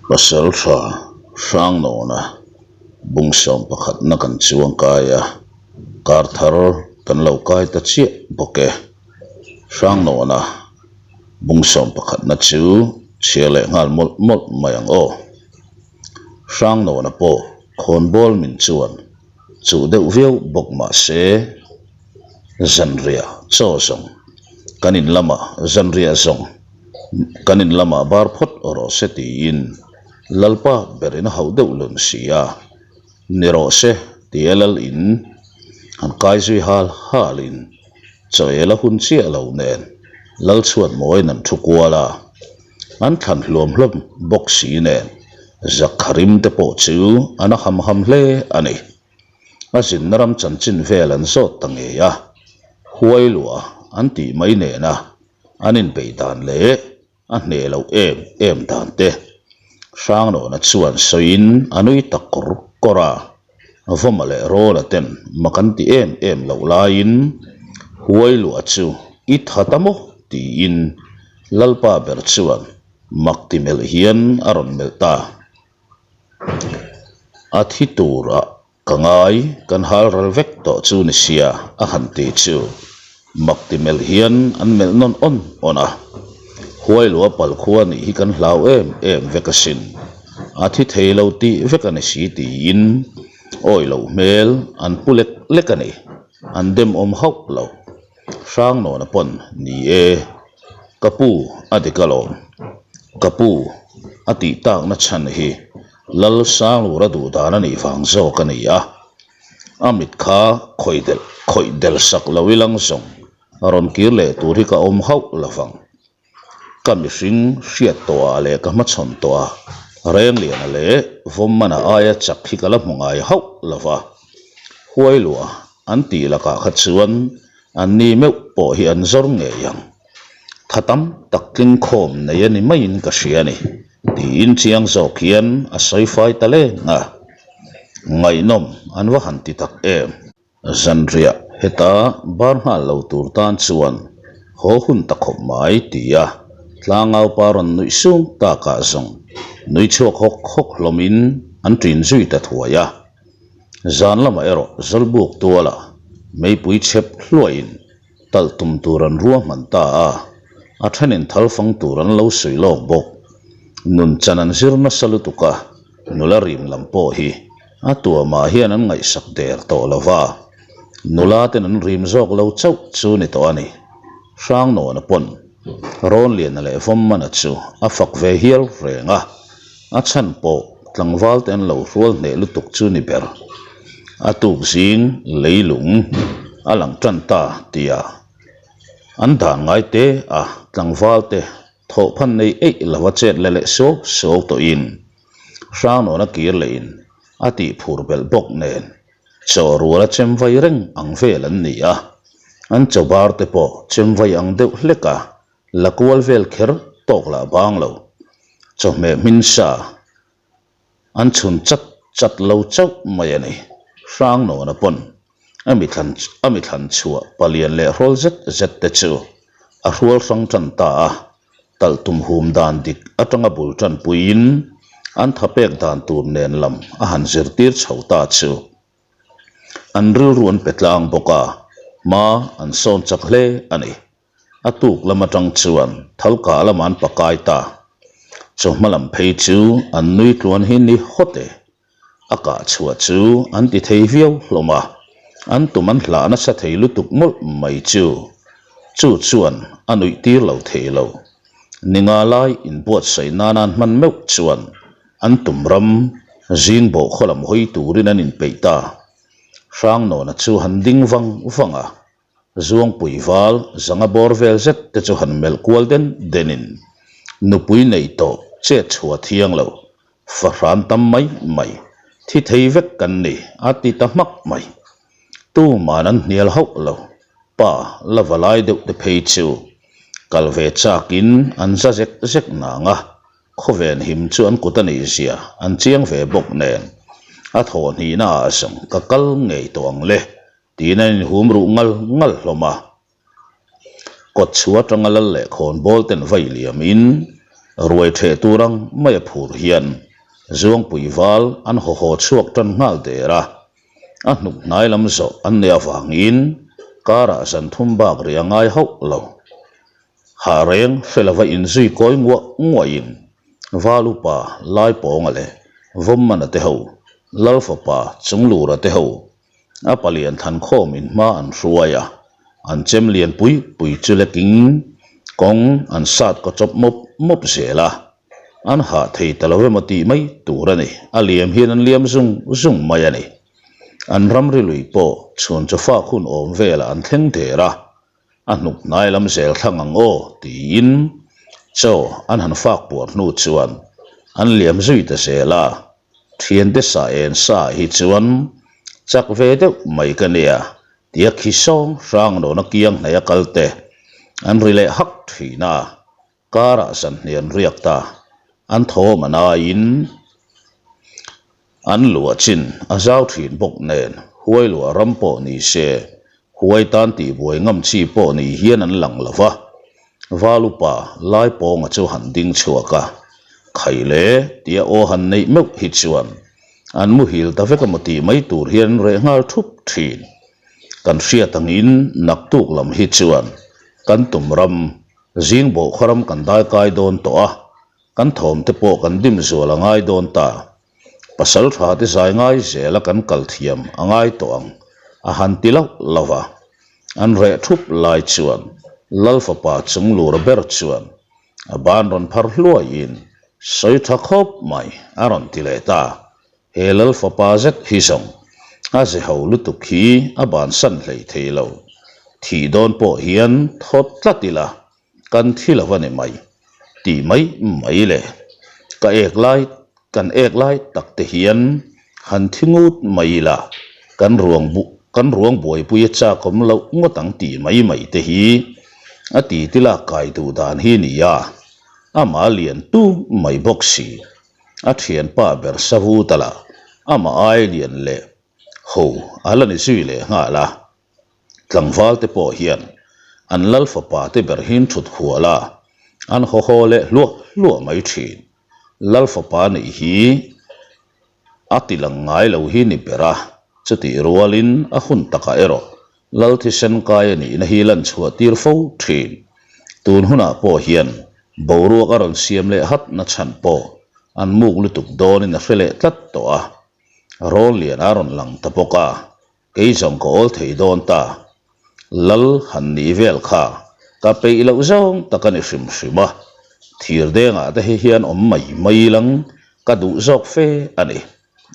Pasaltha Hrangnawna bungsawm pakhatna kan chuang kai a, kar thar kan lo kai ta chiah bawk e. Hrangnawna bungsawm pakhatna chu chhiar leh nghal mawlh mawlh mai ang aw. Hrangnawna pawh khawnbawl min chuan chuh deuh viau bawk mah se zanriah chaw zawng kan in lamah zanriah zawng kan in lamah bar phawt rawh se tiin Lalpa berin a hauh deuh lun si a, ni rawh se tia lal in han kai zui hal hal in chaw el a hun chiah lo nen Lal chhuat mawiin an thu kual a. An thlan hluam hlawm bawk si nen Zakharim te pawh chu an a ham ham hle a ni. A zinna ram chanchin vel an zawt ta ngei a, huai lua an tih mai nena an inbeih dan leh a hneh loh em em dan te Hrangnawna chuan sawiin a nui ta kawr kawr a. Vawma leh Rawla ten mak an ti em em loh laiin huai luah chu i tha ta maw tiin Lalpa ber chuan mak ti melh hian a rawn melh ta. A thi turah ka ngai kan hal ral vek tawh chu ni sia a han ti chu mak ti melh hian an melh nawn awn awn a. Huai luah pal khua nih hi kan hlau em em vek asin. A thi thei lo tih vek a ni si tiin awi loh hmel an pu lek lek a ni. An dem awm hauh lo. Hrangnawna pawn ni e, ka pu a dik alawm. Ka pu a tih takna chhan hi Lal Sanglura duh dan a nih vang zawk a ni a. A mit kha khawih del khawih del sak lo ilang zawng a rawn kir leh tur hi ka awm hauh lo vang. Ka mihring hriat tawhah leh ka hmachhawn tawhah Rengliana leh Vawmmana aia chak hi ka la hmu ngai hauh lo va. Huai luah an tih lakah kha chuan an ni meuh pawh hi an zawr ngei ang. Tha tam tak tling khawm nei a ni maiin ka hria a ni, tiin chiang zawk hian a sawi fai ta leng a. Ngaihnawm an va han ti tak em! Zanriah heta bar nghal lo tur tan chuan haw hun ta khawp mai tia tlangau pa rawn nuih sung takah zawng nui chhuak hawk hawk hlawmin an ṭin zui ta thuai a. Zan lamah erawh Zawlbuk tuala meipui chhep hluaiin talh tum tur an ruahman ta a, a thenin thal fang tur an lo sawi lawk bawk. Nun chan an zir nasa lutuk a, nula rim lam pawh hi a tuamah hian an ngaihsak der tawh lo va, nula ten an rim zawk lo chauh chu ni tawh a ni. Hrangnawna pawn Rawnliana leh Vawmmana chu a fak ve hial reng a, a chhan pawh tlangval te an lo hrual hneh lutuk chu ni ber. A tuk zing leilung a lang tan ta tia an dan ngai te a tlangval te thawhphan nei eih lova chet la leh suau suau tawhin Hrangnawna kir lehin a tih phur belh bawk nen chaw ruala chem vai reng ang vel an ni a, an chaw bar te pawh chem vai ang deuh hlek a la kual vel kher tawk lah bang lo. Chawhmeh hmin sa an chhun chat chat lo chauh mai a ni. Hrangnawna pawn a mi thlan a mi thlan chhuah palian leh hrawl zet zet te chu a hrual hrang tan ta a, talh tum hum dan dik atanga bul tanpuiin an tha pek dan tur nen lam a han zirtir chho ta chu an rilru an pe tlang bawk a, hma an sawn chak hle a ni. A tuk lam atang chuan thalkah lamah an pakai ta. Chawhma lam phei chu an nui tluan hi ni hawt e. A kah chhuah chu an ti thei viau hlawm a, an tum an hlah nasa thei lutuk mawlh mai chu. Chu chuan a nuih tir lo thei lo. Ninga lai inbuatsaih nana an hman meuh chuan an tum ram zing bawh khaw lam hawi turin an inpeih ta. Hrangnawna chu han ding vang vang a, Zuangpui val zanga bawr vel zet te chu han melh kual den denin nupui nei tawh chet chhuah thiang lo, fahran tam mai mai, thi thei vek kan ni a ti ta hmak mai. Tuman an hnial hauh lo, pa la va lai deuh te phei chu kal ve chakin an za zek zek nang a, khawven him chu an kut a nih zia an chiang ve bawk nen a thawhhnihna ah zawng ka kal ngei tawh ang le Tiin a inhum ruh ngal ngal hlawm a. Kawt chhuah atanga lal leh khawn bawl ten vai liamin Ruai ṭheh tur ang mai a phur hian Zuangpui val an haw haw chhuak ṭan nghal der a. A hnuk hnai lam zawh an neih avangin karah zan thum bak rih a ngai hauh lo. Hah reng hre lova inzui kawi nguah nguahin Val upa Laipawnga leh Vawmmana te ho, Lalfapa Chunglura te ho a palian thlan khawm in hma an hruai a, an chem lian pui pui chu lekin kawng an sat kaw chawp mawp mawp zel a, an hah thei ta lo emaw tih mai tur a ni, a liam hian an liam zung zung mai a ni. An ramri lui pawh chhun chu fak hun awm velah an thleng der a, A hnuk hnai lam zel thlang ang aw tiin chaw an han fak puar hnu chuan an liam zui ta zel a, thiante sa en sa ah hi chuan chak ve deuh mai ka nia tia khi sawng hrang nawn a kiang hnaih a kal te an ri leh hak thin a. Karah zanhnian riak ta an thawm a naiin an luah chin a zau thin bawk nen huai luah ram pawh ni se huai tan tihbuai ngam chi pawh ni hian an lang lo va. Val upa Laipawnga chu han ding chhuak a, Khaile tia aw han neih meuh hi chuan an muhil ta vek emaw tih mai tur hian an reh nghal thup thin. Kan hriat angin naktuk lam hi chuan kan tum ram Zing bawh khaw ram kan dai kai dawn tawh a, kan thawm te pawh kan dim zual a ngai dawn ta. Pasal tha te zai ngai zel a kan kal thiam a ngai tawh ang, a han ti lauh lauh a. An reh thup lai chuan Lal fapa chung lur ber chuan a ban rawn phar hluaiin sawi tha khawp mai a rawn ti leh ta. He Lal fapa zet hi zawng a ze ho lutuk hi a bansan hlei thei lo. Thih dawn pawh hian thawt tlat ila kan thi lo a ni mai tih mai mai le. Ka ek lai kan ek lai tak te hian han thi ngut mai ila kan ruang kan ruang buaipui a chak awm loh ngawt ang tih mai mai te hi a ti ti lak kai duh dan hi nia amah lian tu mai bawk si. A thianpa ber Savuta lah amah ai lian leh ho a la ni zui leh nghal a. Tlangval te pawh hian an lal fapa te ber hin thut hual a, an haw haw leh hluah hluah mai thin. Lal fapa nih hi a ti lang ngai lo hi ni ber a, chutih rualin a hun takah erawh Lal thisen kai a nihna hi lan chhuah tir fo thin. Tun hunah pawh hian boruak a rawn siam leh hat na chhan pawh an muk lutuk dawnin a hre leh tlat tawh a. Rawn lian a rawn lang ta bawk a, kei zawng ka awl thei dawn ta. Lal han nih vel kha ka peih loh zawng tak a ni hrim hrim a, thir dengah te hi hian awm mai mai lang ka duh zawk fe a ni.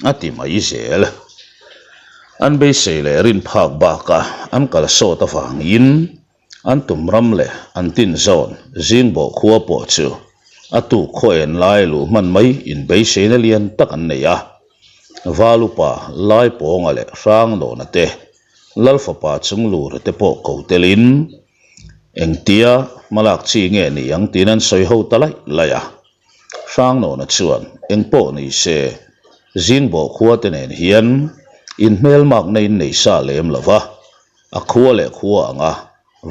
A ti mai zel. An beisei leh rin phak baka an kal sawt avangin an tum ram leh an tin zawn Zingbawh khua pawh chu a tuk khaw en lai luh hman mai inbeiseina lian tak an nei a. Val upa Laipawnga leh Hrangnawna te, Lalfapa Chunglura te pawh ko telin engtia hmalak chi nge ni ang tiin an sawi ho ta laih laih a. Hrangnawna chuan engpawh ni se, Zingbawh khua te nen hian inhmelmakna in nei sa lem lo va, a khua leh khua anga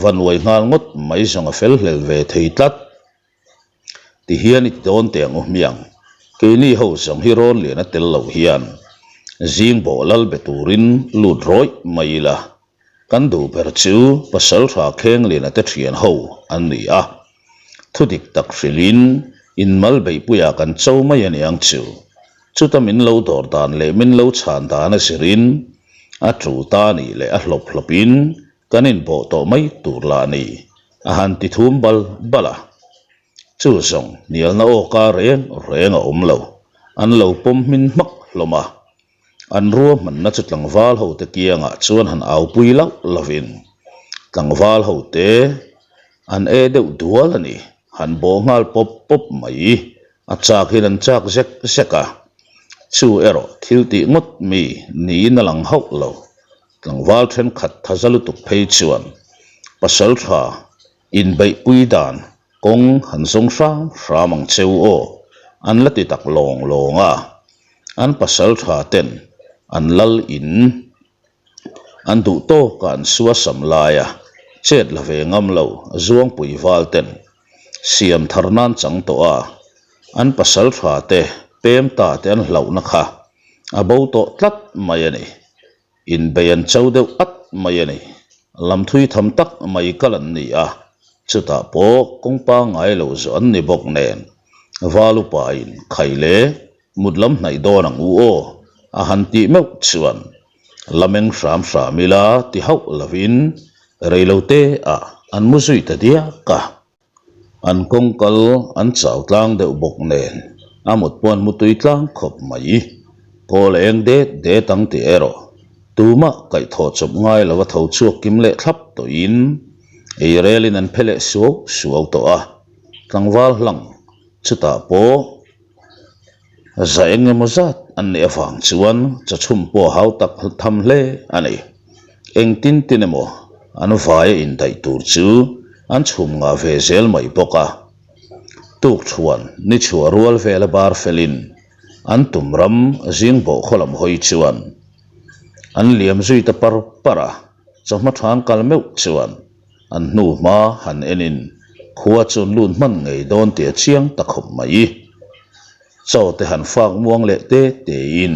va nuai nghal ngawt mai zawng a fel hlel ve thei tlat. Ti hian i ti dawn teh ang u hmiang, keini ho zawng hi rawn lian a tel lo hian Zingbawh lal be turin lut rawih mai ila, Kan duh ber chu Pasaltha Khengliana te thian ho an ni a, thu dik tak hrilhin inmal beihpuiah kan cho mai a niang chu. Chuta min lo dawr dan leh min lo chhan dan a zirin a tu ta nih leh a hlawp hlawpin kan inbawh tawh mai tur lah a ni, a han ti thum bal bal a. Chu zawng hnialna awka reng reng a awm lo, an lo pawm hmin hmak hlawm a. An ruahmanna chu tlangval hote kiangah chuan han aupui lauh lovin tlangval hote an e deuh dual a ni, han bawh nghal pawp pawp mai. A chak hian an chak zek zek a, chu erawh thil tih ngawt mi niin a lang hauh lo. Tlangval thenkhat thaza lutuk phei chuan pasal tha inbeihpui dan Kawng han zawng hram hram ang cheu aw, an la ti tak lawng lawng a. An pasal tha ten an lal in an duh tawk a an suasam lai a, chet la ve ngam lo Zuangpui val ten siam thar nan chang tawh a. An pasaltha te pem ta te an hlauhna kha a bo tawh tlat mai a ni. Inbei an cho deuh at mai a ni. Lamthui tham tak mai kal an ni a, chutah pawh kawng pangngai lo zawh an ni bawk nen Valupain khai leh mut lam hnaih dawn ang u aw a han tih meuh chuan la meng hram hram ila ti hauh lovin reilote ah an mu zui ta diak a. An kawng kal an chau tlang deuh bawk nen a mut pawh an mu tui tlang khawp mai. Kawl eng det det ang tih erawh tumah kaihthawh chawp ngai lo a tho chhuak kim leh thlap tawhin ei relin an phe leh suau suau tawh a, tlangval hlang chutah pawh Za eng emaw zat an nih avang chuan chawchhum pawh a hau tak tham hle a ni. Engtin tin emaw an vaia indaih tur chu an chhum ngah ve zel mai bawk a. Tukṭhuan ni chhuah rual vela bar felin an tum ram zing bawh khaw lam hawi chuan an liam zui ta par par a, chawhma ṭhan kal meuh chuan An hnu hma han enin khua chu an lut hman ngei dawn tih a chiang ta khawp mai. Chaw te han fak muang leh te tein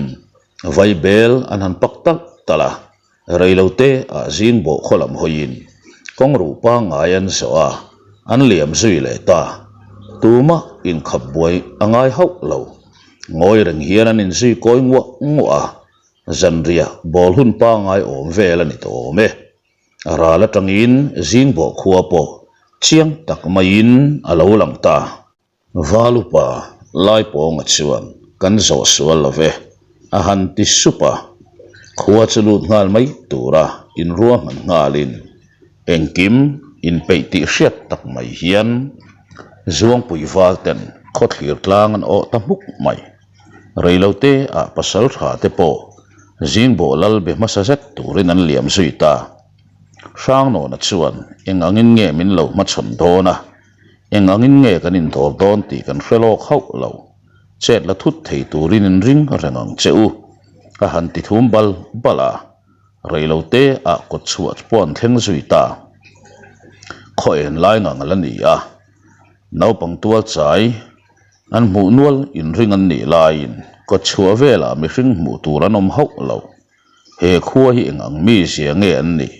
vai bel an han pak talh talh a, reilo te ah zing bawh khaw lam hawiin kawng ruh pangngai an zawh a, an liam zui leh ta. Tumah inkhap buai a ngai hauh lo. Ngawi reng hian an inzui kawi nguah nguah a, zanriah bawl hun pangngai awm vel a ni tawh awm e. A ral atangin Zingbawh khua pawh chiang tak maiin a lo lang ta. Valupa Laipawnga chuan kan zawh sual lo ve, a han ti sup a. Khua chu lut nghal mai tura inruahman nghalin engkim inpeih tih hriat tak mai hian Zuangpui Valten khawthlir tlang an awh ta hmuk mai. Reilote ah pasal tha te pawh Zingbawh lal be hmasa zet turin an liam zui ta. Hrangnawna chuan eng angin nge min lo hmachhawn dawn a, eng angin nge kan indawr dawn tih kan hre lawk hauh lo. Chet la thut thei turin in ring reng ang che u, a han ti thum bal bal a. Reilote ah kawt chhuah pawh an thleng zui ta. Khaw en lai ngang a la ni a, naupang tual chai An hmuh nual inring an nih laiin kawtchhuah velah mihring hmuh tur an awm hauh lo. He khua hi eng ang mizia nge an nih?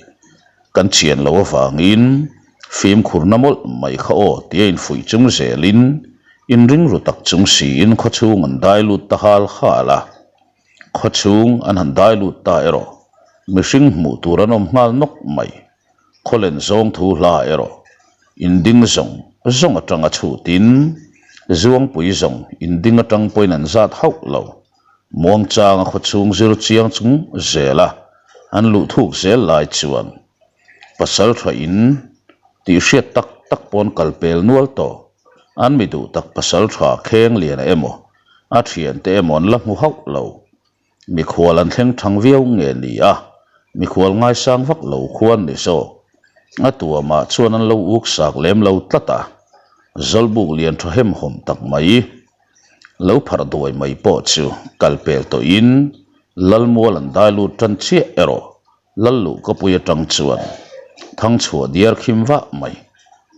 Kan chian loh avangin fimkhurna mawlh mai kha aw tia infuih chung zelin inring ru tak chung siin khawchhung an dai lut ta hal hal a. Khawchhung an han dai lut ta erawh mihring hmuh tur an awm nghal nawk mai. Khawlen zawng thu hla erawh inding zawng zawng atanga chhutin Zuangpui zawng inding atang pawhin an zat hauh lo. Muangchanga khawchhung zir chiang chung zela an luh thuk zel lai chuan pasal tha in tih hriat tak tak pawn kal pel nual tawh. An mi duh tak pasal tha kheng lian emaw a thiante emaw an la hmu hauh lo. Mikhual an thleng thang viau nge ni a, mikhual ngaisang vak lo khuan ni zawk. A tuamah chuan an lo uk sak lem lo tlat a, Zawlbuk lian tha hemhawm tak mai lo pharh duai mai pawh chu kal pel tawhin Lalmual an dai lut tan chiah erawh Lalluhkapui atang chuan Thangchhuah diar khim vah mai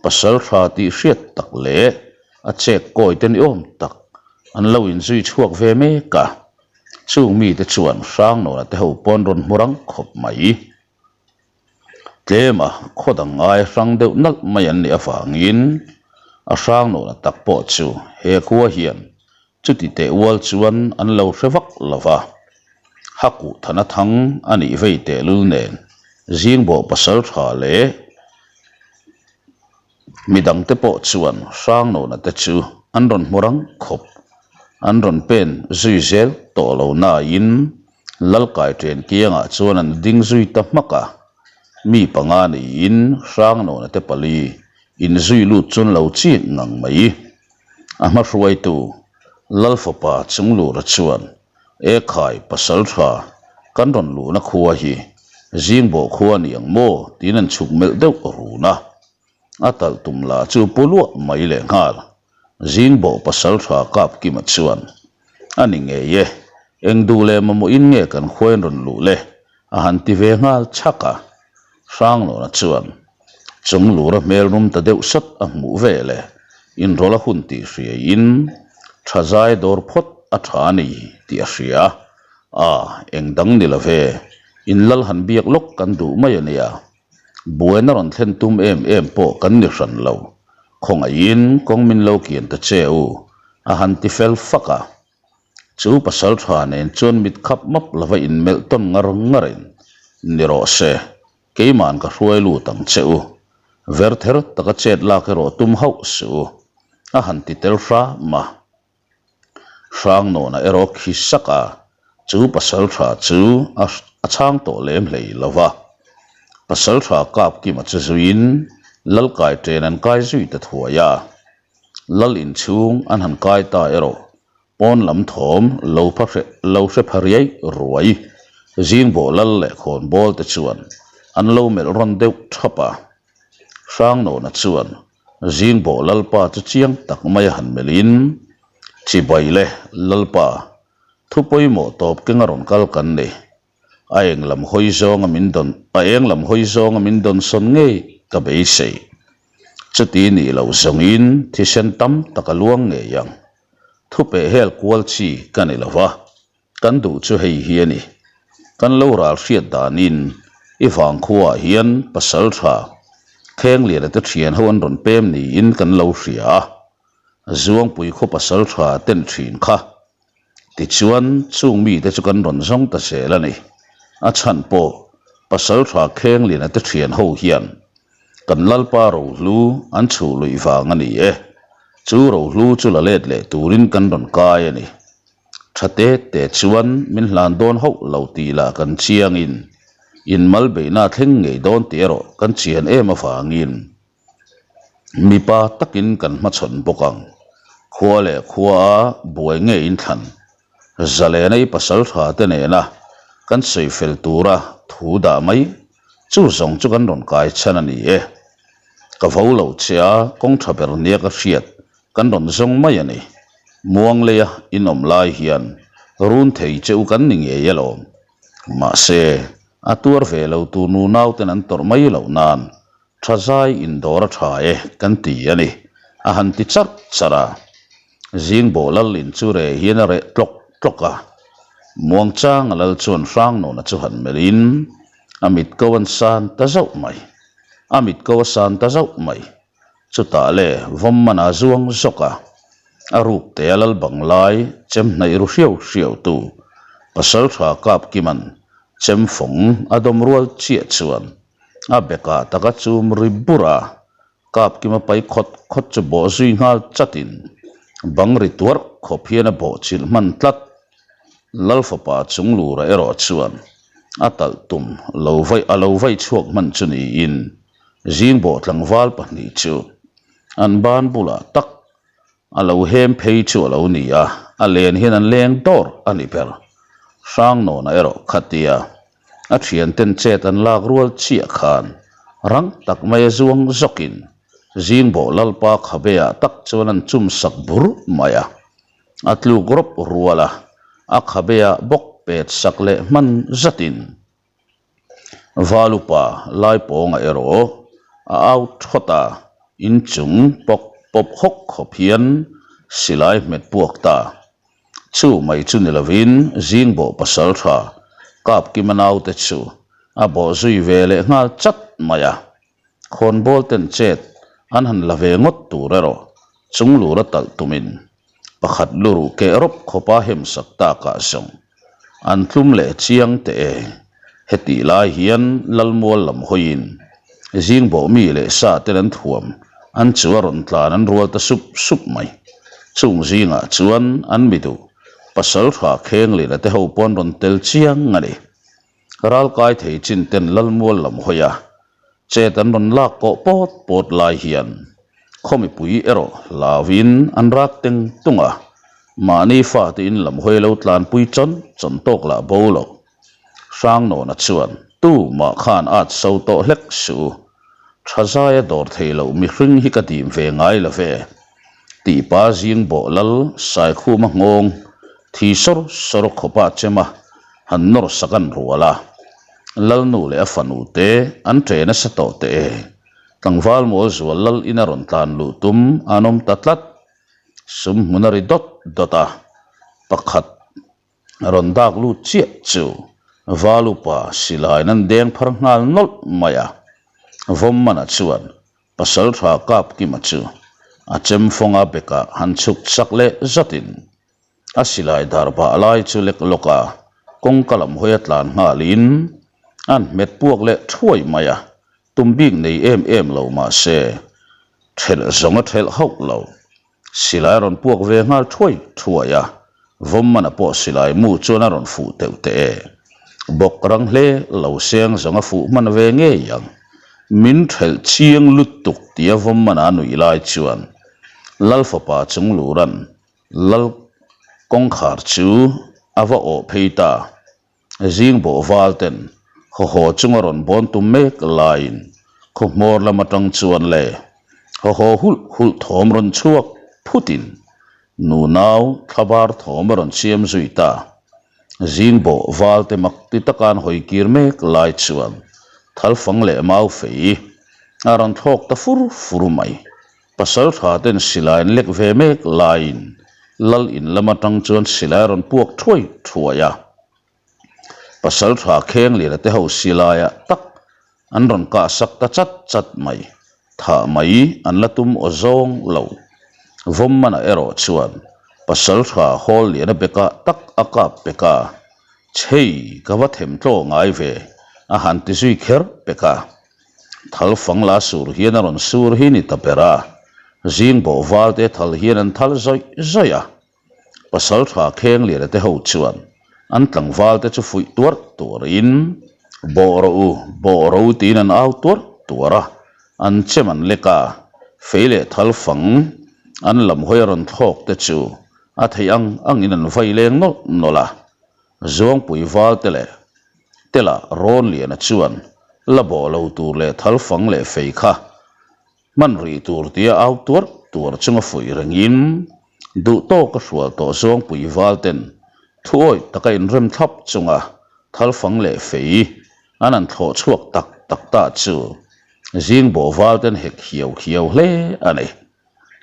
pasal tha tih hriat tak leh a chek kawi te ni awm tak an lo inzui chhuak ve mek a, chung mite chuan Hrangnawna te ho pawn rawn hmu rang khawp mai. Tlema khaw dang ngai hrang deuh nalh mai an nih avangin a Hrangnawna tak pawh chu he khua hian chuti teh ual chuan an lo hre vak lo va, Hakuh thana thang a nih vei tehlul nen Zingbawh pasal tha leh Midangte pawh chuan Hrangnawna te chu an rawn hmu rang khawp. An rawn pen zui zel tawh lo nain Lalkaiṭen kiangah chuan an ding zui ta hmak a. Mi panga niin Hrangnawna te pali inzui lut chuan lo chik ngang mai. A hmahruaitu Lalfapa Chunglura chuan Ekhai pasal tha kan rawn luhna khua hi Zingbawh khua ni ang maw tiin an chhuk melh deuh run a. A talh tum lah chu pu luah mai leh nghal. Zingbawh pasal tha Kapkima chuan, A ni ngei e, eng duh leh mamawhin nge kan khua in rawn luh le? a han ti ve nghal chhak a. Hranglawna chuan Chunglura hmel rum ta deuh sat a hmuh ve le, inrawlh a hun tih hriaiin. Tha zai dawr phawt a tha a ni tih a hria. A, eng dang ni lo ve, in lal han biak lawk kan duh mai a nia. Buaina rawn thlen tum em em pawh kan ni hran lo. Khawngaihin kawng min lo kian ta che u, a han ti fel fak a. Chu pasal tha nen chuan mit khap map lova inmelh tawn ngar ngarin, Ni rawh se, Keima'n ka hruai lut ang che u. Ver ther taka chet lak erawh tum hauh suh u, a han ti tel hram a. Hrangnawnah erawh khi sak a, chu pasal tha chu a a chhang tawh lem hlei lo va. Pasal tha kap kima chu zuiin Lalkai ṭen an kai zui ta thuai a. Lal inchhung an han kai ta erawh Pawn lam thawm lo pha hre lo hre pha riai ruai. Zingbawh lal leh khawnbawl te chuan an lo melh rawn deuh thap a. Hrangnawna chuan Zingbawh lalpa chu chiang tak mai a han melhin, Chibai le lalpa, thu pawimawh tawp keng a rawn kal kan ni. A eng lam hawi zawnga min dawn a eng lam hawi zawnga min dawn sawn ngei ka beisei. Chuti nih loh zawngin thisen tam tak a luang ngei ang. Thupeh hel kual chi ka ni lo va, kan duh chu hei hi a ni. Kan lo ral hriat danin i vangkhuaah hian pasal tha Khengliana te thian ho an rawn pem niin kan lo hria a, Zuangpui khaw pasal tha ten thin kha Tichuan, chung mite chu kan rawn zawng ta zel a ni. A chhan pawh, Pasaltha Khenglina te thian ho hian kan Lalpa rohlu an chhuh luih vang a ni e. Chu rohlu chu la let leh turin kan rawn kai a ni. Tha te te chuan min hlan dawn hauh lo tih lah kan chiangin, inmal beihna thleng ngei dawn tih erawh kan chian em avangin, Mipa takin kan hmachhawn bawk ang. Khua leh khua a buai nge in thlan. Zalena i pasal tha te nena kan sawi fel tura thu dah mai chu zawng chu kan rawn kai chhan a ni e. Ka vo lo che a, kawng tha ber nia ka hriat kan rawn zawng mai a ni. Muangleia in awm lai hian run thei che u kan ni ngei alawm. Mahse, a tuar ve lo tur nunau ten an tawrh mai loh nan Tha zai indawr a tha e kan ti a ni, a han ti charh charh a. Zingbawh lal in chu reh hian a reh tlawk tlawk a. Muangchanga lal chuan Hrangnawna chu han melh in a mit ko an san ta zauh mai. A mit ko a san ta zauh mai. Chutah le vawm man a zuang zawk a. A ruk te a lal bang lai chem hnaih ru hriau hriau tu Pasaltha Kapkiman chem fawng a dawm rual chiah chuan A bekah taka chum ri bur a, Kapkima pai khawt khawt chu bawh zui nghal chatin bang ri tuarh khawp hian a bawh chilh hman tlat. Lalfapa Chunglura erawh chuan a talh tum lo vaih a lo vaih chhuak hman chu niin Zingbawh tlangval pahnih chu an ban bulah tak A lo hem phei chu a lo ni a, a len hian an leng dawr a ni ber. Hrangnawna erawh khatia a thianten chet an lak rual chiah khan rang tak mai a zuang zawkin Zingbawh Lalpa khabeah tak chuan an chum sak bur mai a. A tluk rawp rual a, a khabeah bawk pet sak leh hman zatin Valupa Laipawnga erawh a au thawt a, inchung pawk pawp hawk khawp hian silai hmet puak ta. Chu mai chu ni lovin Zingbawh pasal tha Kapkima naute chu a bawh zui ve leh nghal chat mai a. Khawnbawl ten chet an han la ve ngawt tur erawh chunglura talh tumin Pakhat luruh keh rawp khawpa hemsak takah zawng an tlum leh chiang teh e. Hetih lai hian Lalmual lam hawiin Zingbawh mi leh sa ten an thuam an chu a rawn tlan an rual ta sup sup mai. Chung zingah chuan an mi duh pasal tha Khenglina te ho pawh an rawn tel chiang a ni. Ralkai thei chin ten Lalmual lam hawi a chet an rawn lak kawh pawt pawt lai hian khaw mipui erawh hlauin an rak teng tung a, mahni fate in lam hawi lo tlanpui chawn chawn tawk lah bo lo. Hrangnawna chuan tumah khan at so tawh hlek suh u, tha zaia dawr thei loh mihring hi ka dim ve ngai lo ve, tih pa zing bawh lal Saikhuma nghawng thi sawr sawr khawpa chema han nawr sak an rual a. Lalnu leh a fanu te an ṭe nasa tawh teh e. Tlangval mawl zual lal ina rawn tlan luh tum an awm ta tlat. Sum hmun a ri dawt. dawt a, pakhat rawn dak lut chiah chu Valupa silaiin an deng phar nghal nawlh mai a. Vawmmana chuan Pasaltha Kapkima chu a chem fawnga bekah han chhuk chak leh zatin a silai dar bah lai chu lek lawk a, kawngka lam hawi a tlan nghalin an hmet puak leh thuai mai a, tum bik nei em em lo mah se thelh zawng a thelh hauh lo. Silai a rawn puak ve nghal thuai thuai a, Vawmmana pawh silai mu chuan a rawn fuh teuh teh e. Bawk rang hle lo seng zawng a fuh hman ve ngei ang. Min thelh chiang lutuk tia Vawmmana a nuih lai chuan Lalfapa Chunglura'n Lal kawngkhar chu a va awh phei ta. Zing bawh val ten haw haw chunga rawn bawn tum mek laiin khaw hmawr lam atang chuan le haw haw hulh hulh thawm rawn chhuak phutin nunau thlabar thawm a rawn siam zui ta. Zing bawh val te mak ti taka an hawi kir mek lai chuan thalfang leh mau fei a rawn thlawk ta fur fur mai. Pasal tha ten silai an lek ve mek laiin Lal in lam atang chuan silai a rawn puak thuai thuai a. Pasal tha Khengliana te ho silaiah tak an rawn kah sak ta chat chat mai. Thah mai an la tum aw zawng lo. Vawmmana erawh chuan Pasal tha Hawlliana bekah tak a kap pek a, Chhei ka va them tlaw ngai ve a han ti zui kher pek a. Thal fang la sur hian a rawn sur hi ni ta ber a, zing bawh val te thal hian an thal zawih zawih a. Pasal tha Khengliana te ho chuan an tlangval te chu fuih tuar tuarin, Bawh rawh u, bawh rawh u tiin an au tuar tuar a, an chem an lek a, fei leh thal fang an lam hawi a rawn thlawk te chu a theih ang angin an vai leng nawlh nawlh a. Zuangpui val te leh Tela Rawnliana chuan la bawh lo tur leh thal fang leh fei kha hman rih tur tia au tuar tuar chunga fuih rengin duh tawka hrual tawh Zuangpui val ten thuawih taka inrem thlap chunga thal fang leh fei an han thlawh chhuak tak tak ta chu zing bawh val ten hek hiau hiau hle a ni.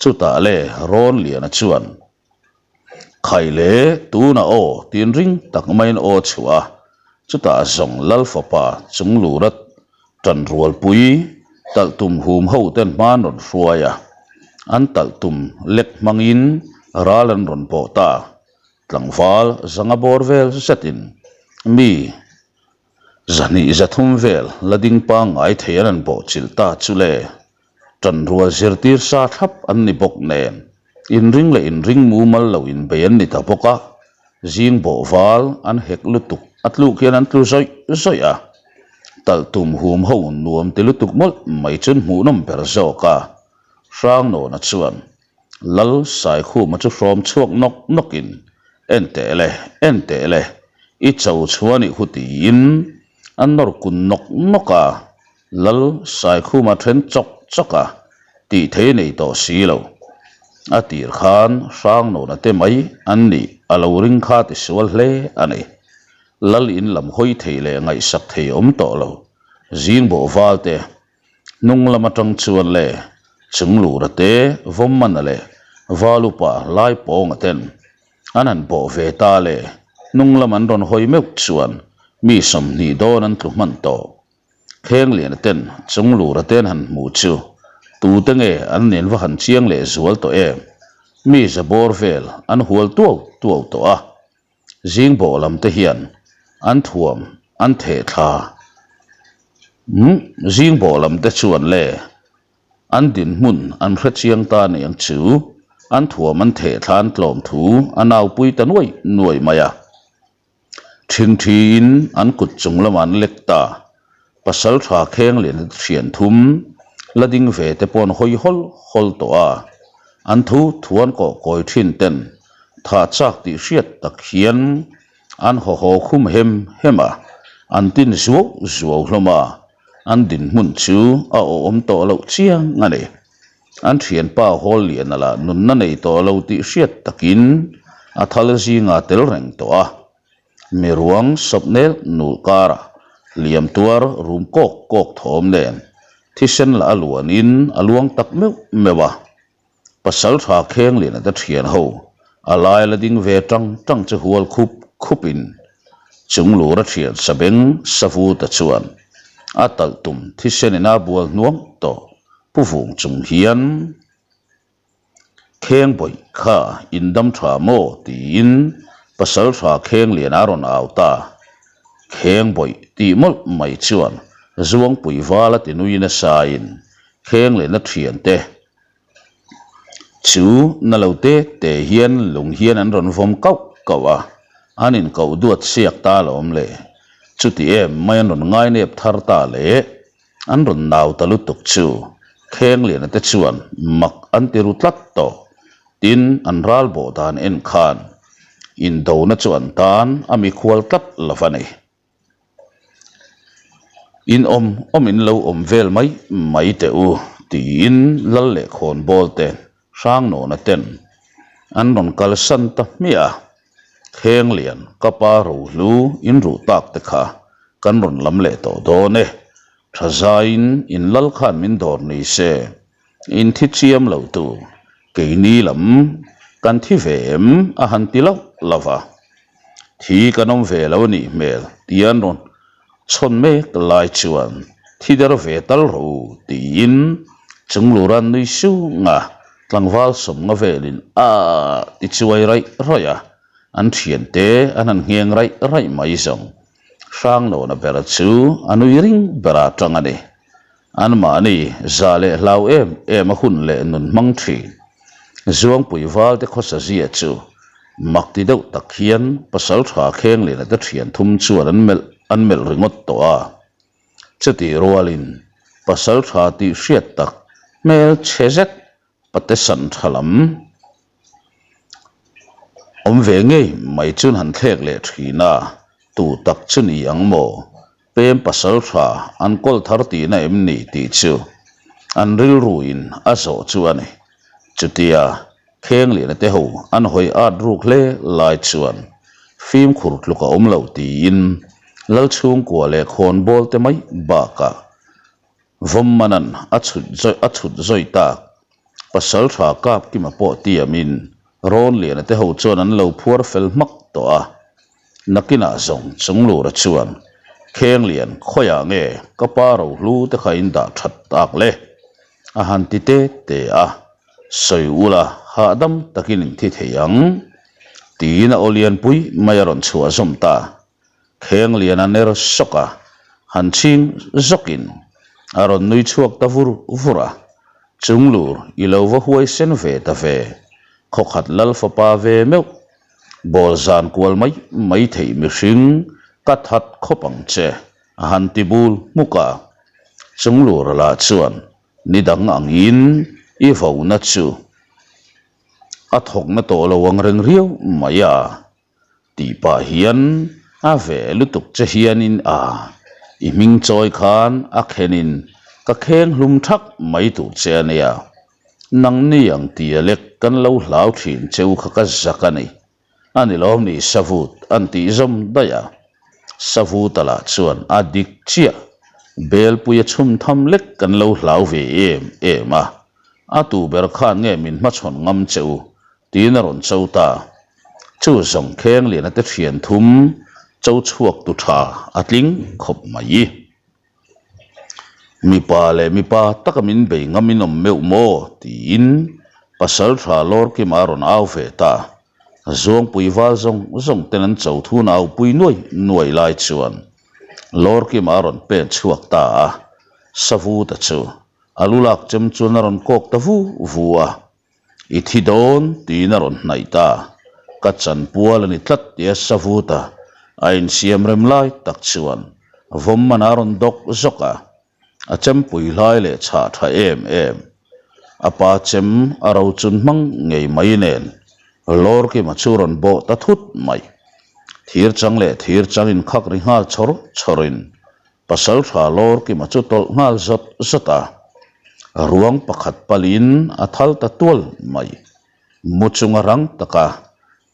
Chutah le Rawnliana chuan Khai le, tunah aw tiin ring tak maiin aw chhuah a, chutah zawng Lal fapa chung lura tan rualpui talh tum hum ho ten hma an rawn hruai a, an talh tum lek hmangin ral an rawn pawh ta, tlangval zanga bawr vel zetin mi Zahnih zathum vel la ding pangngai thei an an bawhchilh ta chu le, ṭanrual zirtir sa thlap an ni bawk nen, inring leh inring mumal lo inbei an ni ta bawk a, zing bawh val an hek lutuk a tluk hian an tlu zawih zawih a, talh tum hum ho nuam ti lutuk mawlh mai chuan hmuhnawm ber zawk a, Hrangnawna chuan Lal Saikhuma chu hrawm chhuak nawk nawkin, En teh le, en teh le, i cho chhuah nih khu tiin a nawr kun nawk nawk a, Lal Saikhuma then chawk chawk a, tih thei nei tawh si lo. A tir khan Hrangnawna te mai an nih a lo ring kha ti sual hle a ni. Lal in lam hawi thei leh ngaihsak thei awm tawh lo. Zing bawh val te Hnung lam atang chuan le Chunglura te Vawmmana leh Valupa Laipawnga ten an han bawh ve ta le hnung lam an rawn hawi meuh chuan mi 20 dawn an tlu hman tawh. Khengliana ten Chunglura te an han hmu chu tute nge an nen va han chiang leh zual tawh em? Mi za bawr vel an hual tuau tuau tawh a. Zing bawh lam te hian an thuam an theh thla umm zing bawh lam te chuan le an dinhmun an hre chiang ta aniang chu an thuam an theh thla an tlawm thu a naupui ta nuai nuai mai a. Thingthiin an kut chung lamah an lek ta. Pasal tha kheng lian thian thum la ding ve te pawh an hawi hawl hawl tawh a, an thu thuan kawh kawi thin ten tha chak tih hriat tak hian an haw haw khum hem hem a, an tin zuau zuau hlawm a, an dinhmun chu a awhawm tawh loh chiang a ni. An thianpa hawl lian a lah nunna nei tawh lo tih hriat takin a thal zingah tel reng tawh a. Mi ruang sawp nel nul karah hliam tuar rum kawk kawk thawm nen thisen lah a luanin a luang tak meuh meuh a. Pasal tha Khengliana te thian ho A lai la ding ve tang tang chu hual khup khup in Chunglura thian sabeng Savuta chuan a talh tum thisen in a bual hnuang tawh pu vung chung hian Kheng bawih kha in dam tha maw tiin pasal tha Kheng lian a rawn au ta. Kheng bawih tih mawlh mai chuan Zuangpui val a ti nui nasa in Kheng lian a thian te Chu na lo te te hian lung hian an rawn vawm kauh kauh a, an inkoh duat siak ta alawm le. Chuti em mai an rawn ngainep thar ta le, an rawn nau ta lutuk chu Khengliana te chuan mak an ti ru tlat tawh. Tin, an ral bawh dan en khan indona chu an tan a mikhual tlat lo va ni. In awm awm in lo awm vel mai mai teh u tiin lal leh khawnbawl te Hrangnawna ten an rawn kalsan ta hmiah a, Khenglian ka pa rohlu in ruh tak te kha kan rawn lam leh tawh dawn e, tha zaiin in lal khan min dawr ni se in thi chiam lo tu keini lam kan thi ve em a han ti loh lo va. Thi kan awm ve lo a nih hmel tih an rawn chhawn mek lai chuan thi der ve tal rawh u tiin Chunglura an nui sung a, tlangval sawmnga velin aah ti chuai raih raih a, an thiante an han ngheng raih raih mai zawng. Hranglawna ber chu a nui ring berah atang a ni. Anmahni za leh hlau em em a hun leh nun hmang thin. Zuangpui valte khawsa zia chu mak ti deuh tak hian pasal tha Khengliana te thian thum chuan an melh an melh ringawt tawh a. Chutih rualin pasal tha tih hriat tak hmel chhe zet Pate san tha lam awm ve ngei mai chuan han thlek leh thin a, tu tak chu ni ang maw? Pem pasal tha an kawl thar tihna em ni tih chu an rilruin a zawh chu a ni. Chutia Khengliana te ho an hawi at ruk hle lai chuan fimkhur tluk a awm lo tiin Lalchhungkua leh khawnbawl te mai bakah Vawmmana'n a chhut zawih a chhut zawih tak. Pasal tha kap kima pawh tiamin Rawnliana te ho chuan an lo phuar fel hmak tawh a. Nakinah zawng Chunglura chuan, Khenglian, khawiah nge ka pa rohlu te kha in dah that tak le? a han ti te te a. Sawi ula hahdam takin in thi thei ang, tiin a aw lianpui mai a rawn chhuah zawm ta. Khenglian a ner sawk a, han chhing zawkin a rawn nui chhuak ta vur vur a, Chunglur i lo va huai sen ve ta ve, khawkhat lal fapa ve meuh, bawl zan kual mai mai theih mihring ka that khawp ang che a han ti bul hmuk a. Chunglur lah chuan ni dang angin i vona chu a thawkna tawh lo ang reng riau mai a. Tih pah hian a ve lutuk che hianin a, i hming chawi khan a khenin ka kheng hlum thak mai tur che a nia. Nangni ang tia lek kan lo hlau thin cheu kha ka zak a ni. A ni lawm ni Savut an tih zawm daih a. Savuta lah chuan a dik chiah, Belpuia chhum tham lek kan lo hlau ve em em a, a tu ber khan nge min hmachhawn ngam che u Tiin a rawn cho ta. Chu zawng Khengliana te thian thum cho chhuak tu tha a tling khawp mai. Mipa leh mipa taka min bei ngam in awm meuh maw? tiin pasal tha Lawrkima a rawn au ve ta. Zuangpui val zawng zawng ten an cho thun au pui nuai nuai lai chuan Lawrkima a rawn pen chhuak ta a, Savuta chu a lu lak chem chuan a rawn kawk ta vu vu a. I thi dawn tiin a rawn hnaih ta. Ka chanpual a ni tlat tia Savuta a insiam rem lai tak chuan Vawmmana a rawn dawk zawk a, a chempui hlai leh chhah tha em em. A pa chem a rochun hmang ngei mai nen Lawrkima chu rawn bawh ta thut mai. Thir chang leh thir chang inkhak ri nghal chawr chawrin Pasal tha Lawrkima chu tawlh nghal zawt zawt a, ruang pakhat palin a thal ta tual mai. Mu chunga rang taka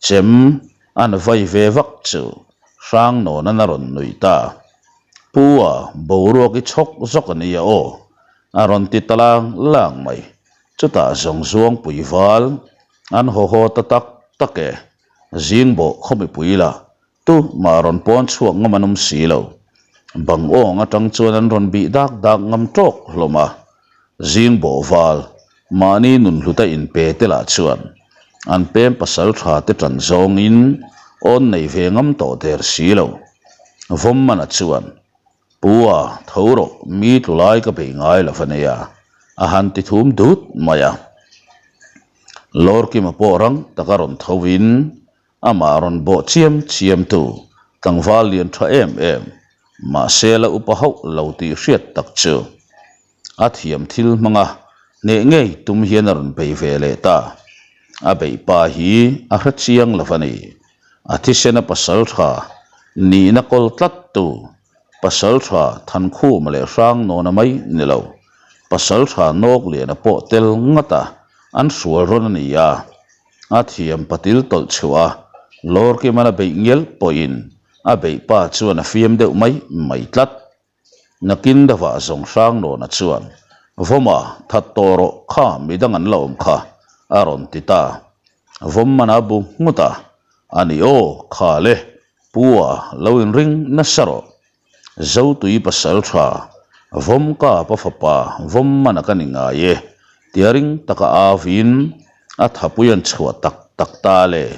chem an vai ve vak chu Hrangnawn a rawn nuih ta. Pu a, boruak i chhawk zawk a nia aw, a rawn ti ta lang lang mai. Chutah zawng zuangpui val an haw haw ta tak. tak e. Zingbawh khaw mipui lah tu mah rawn pawn chhuak ngam an awm si lo. Bang awng atang chuan an rawn bih dak dak ngam tawk hlawm a. Zingbawh val mahni nun hluta inpe te lah chuan an pem pasal tha te tan zawngin awn nei ve ngam tawh der si lo. Vawmmana chuan Pu a, tho rawh, mi tlu lai ka bei ngai lo va nia, a han ti thum dut mai a. Lawrkima pawh rang taka rawn tho in amah rawn bawh chiam chiam tu tlangval lian tha em em, mahse la upa hauh lo tih hriat tak chu a thiam thil hmang a, hneh ngei tum hian a rawn bei ve leh ta. A beih pa hi a hre chiang lo va ni. A thisena pasal tha nihna kawl tlat tu, pasal tha Thankhuma leh Hrangnawna mai ni lo, pasal tha Nawkliana pawh tel ngat a, an hrual rawn a ni a. A thiam patil tawlh chhuah a, Lawrkiman a beih ngial pawhin a beih pa chuan a fiam deuh mai mai tlat. Nakin deuhah zawng Hrangnawna chuan, Vawma, that tawh rawh, kha midang an la awm kha, a rawn ti ta. Vawmmana bu nghut a, A ni aw, kha le, Pu a, lo inring nasa rawh. Zotui pasal tha, Vawmka pa fapa Vawmmana ka ni ngai e, tia ring taka auin a thapui an chhuah tak tak ta le.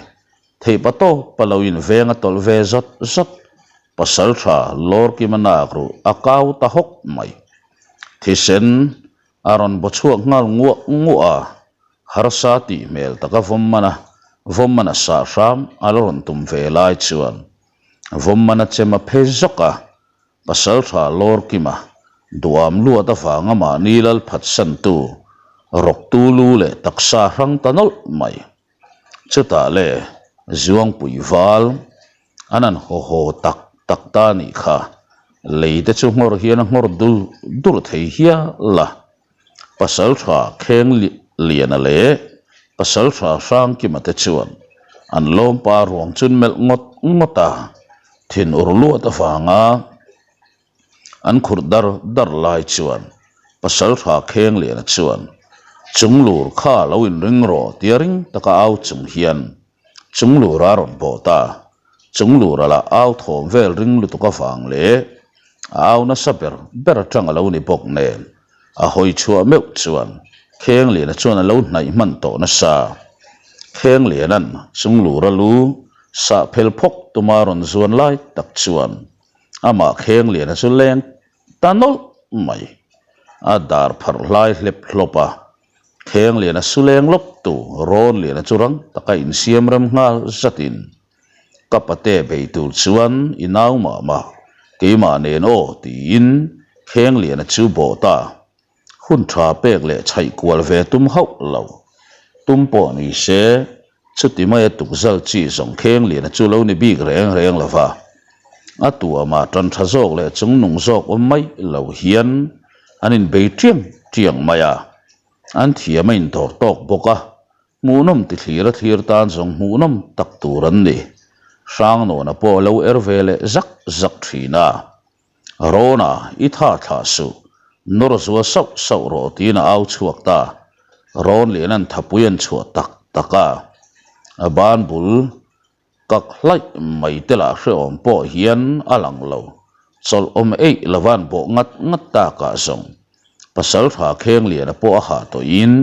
Theih pa tawp a lo in veng a tawlh ve zawt zawt. Pasal tha Lawrkima nak ruh a kau ta hawk mai. Thisen a rawn baw chhuak nghal nguah nguah a, harsa tih hmel taka Vawmmana Vawmmana sah hram a la rawn tum ve lai chuan Vawmmana chem a phe zawk a, Pasal tha Lawrkima duham luat avanga mahni lal phatsantu rawktu lu leh taksa hrang ta nawlh mai. Chutah le Zuangpui val an han haw haw tak tak ta a nih kha, lei te chu nghawr hian a nghawr dur dur thei hial a. Pasaltha Kheng Liana leh Pasaltha Hrangkima te chuan an lawmpa ruang chu an melh ngawt ngawt a, thinur luat avanga An khurh dar dar lai chuan Pasaltha Khengliana chuan Chunglur kha lo inring rawh tia ring taka au chung hian Chunglur a rawn bawh ta. Chunglur a lah au thawm vel ring lutuk avang leh a au nasa ber ber atang a lo ni bawk nen a hawi chhuah meuh chuan Khengliana chuan a lo hnaih hman tawh nasa. Khengliana'n Chunglur a lu sah phel phawk tuma rawn zuan lai tak chuan Amah Khengliana chu leng ta nawlh mai. A dar pharh hlai hlep hlawp a. Khengliana su leng lawp tu Rawnliana chu rang taka insiam rem nghal zatin, Ka pate bei tur chuan i nau mah mah, keimah nen aw tiin Khengliana chu bawh ta. Hun tha pek leh chhaih kual ve tum hauh lo. Tum pawh ni se, chuti maia tukzal chi zawng kheng liana chu lo ni bik reng reng lo va. A tuamah tan tha zawk leh chungnung zawk awm mai lo hian an inbei tiang tiang mai a. An thiam a indawr tawk bawk a, hmuhnawm ti thlir a thlir tan zawng hmuhnawm tak tur an ni. Hrangnawna pawh a lo er ve leh zak zak thin a. Rona, i tha thlah suh, nawr zual sauh sauh rawh tiin a au chhuak ta. Rawn lian an thapui an chhuah tak tak a, a ban bul kak hlaih mai te lah hrehawm pawh hian a lang lo. Chawlh awm eih lova an bawh ngat ngat takah zawng Pasaltha Khengliana pawh a hah tawhin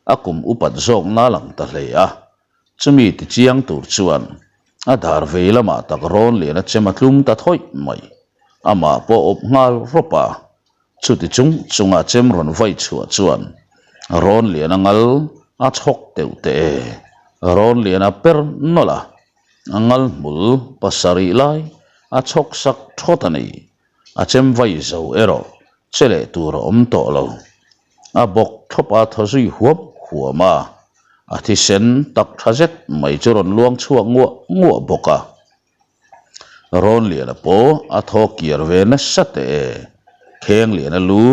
a kum upat zawkna a lang ta hle a. Chumi ti chiang tur chuan a dar vei lamah tak rawn lian a chem a tlum ta thawih mai. Amah pawh awp nghal rawp a, chuti chung chunga chem rawn vai chhuah chuan rawn lian a ngal a chhawk teuh teh e. Rawn lian a per nawlh a, a ngal hmul pasarih lai a chhawk sak thawt a ni. A chem vai zo erawh che leh tur a awm tawh lo. A bawk thlawp a thaw zui huam huam a, a thisen tak tha zet mai chu rawn luang chhuak nguah nguah bawk a. Rawnliana pawh a thaw kiar ve nasa teh e, Khengliana lu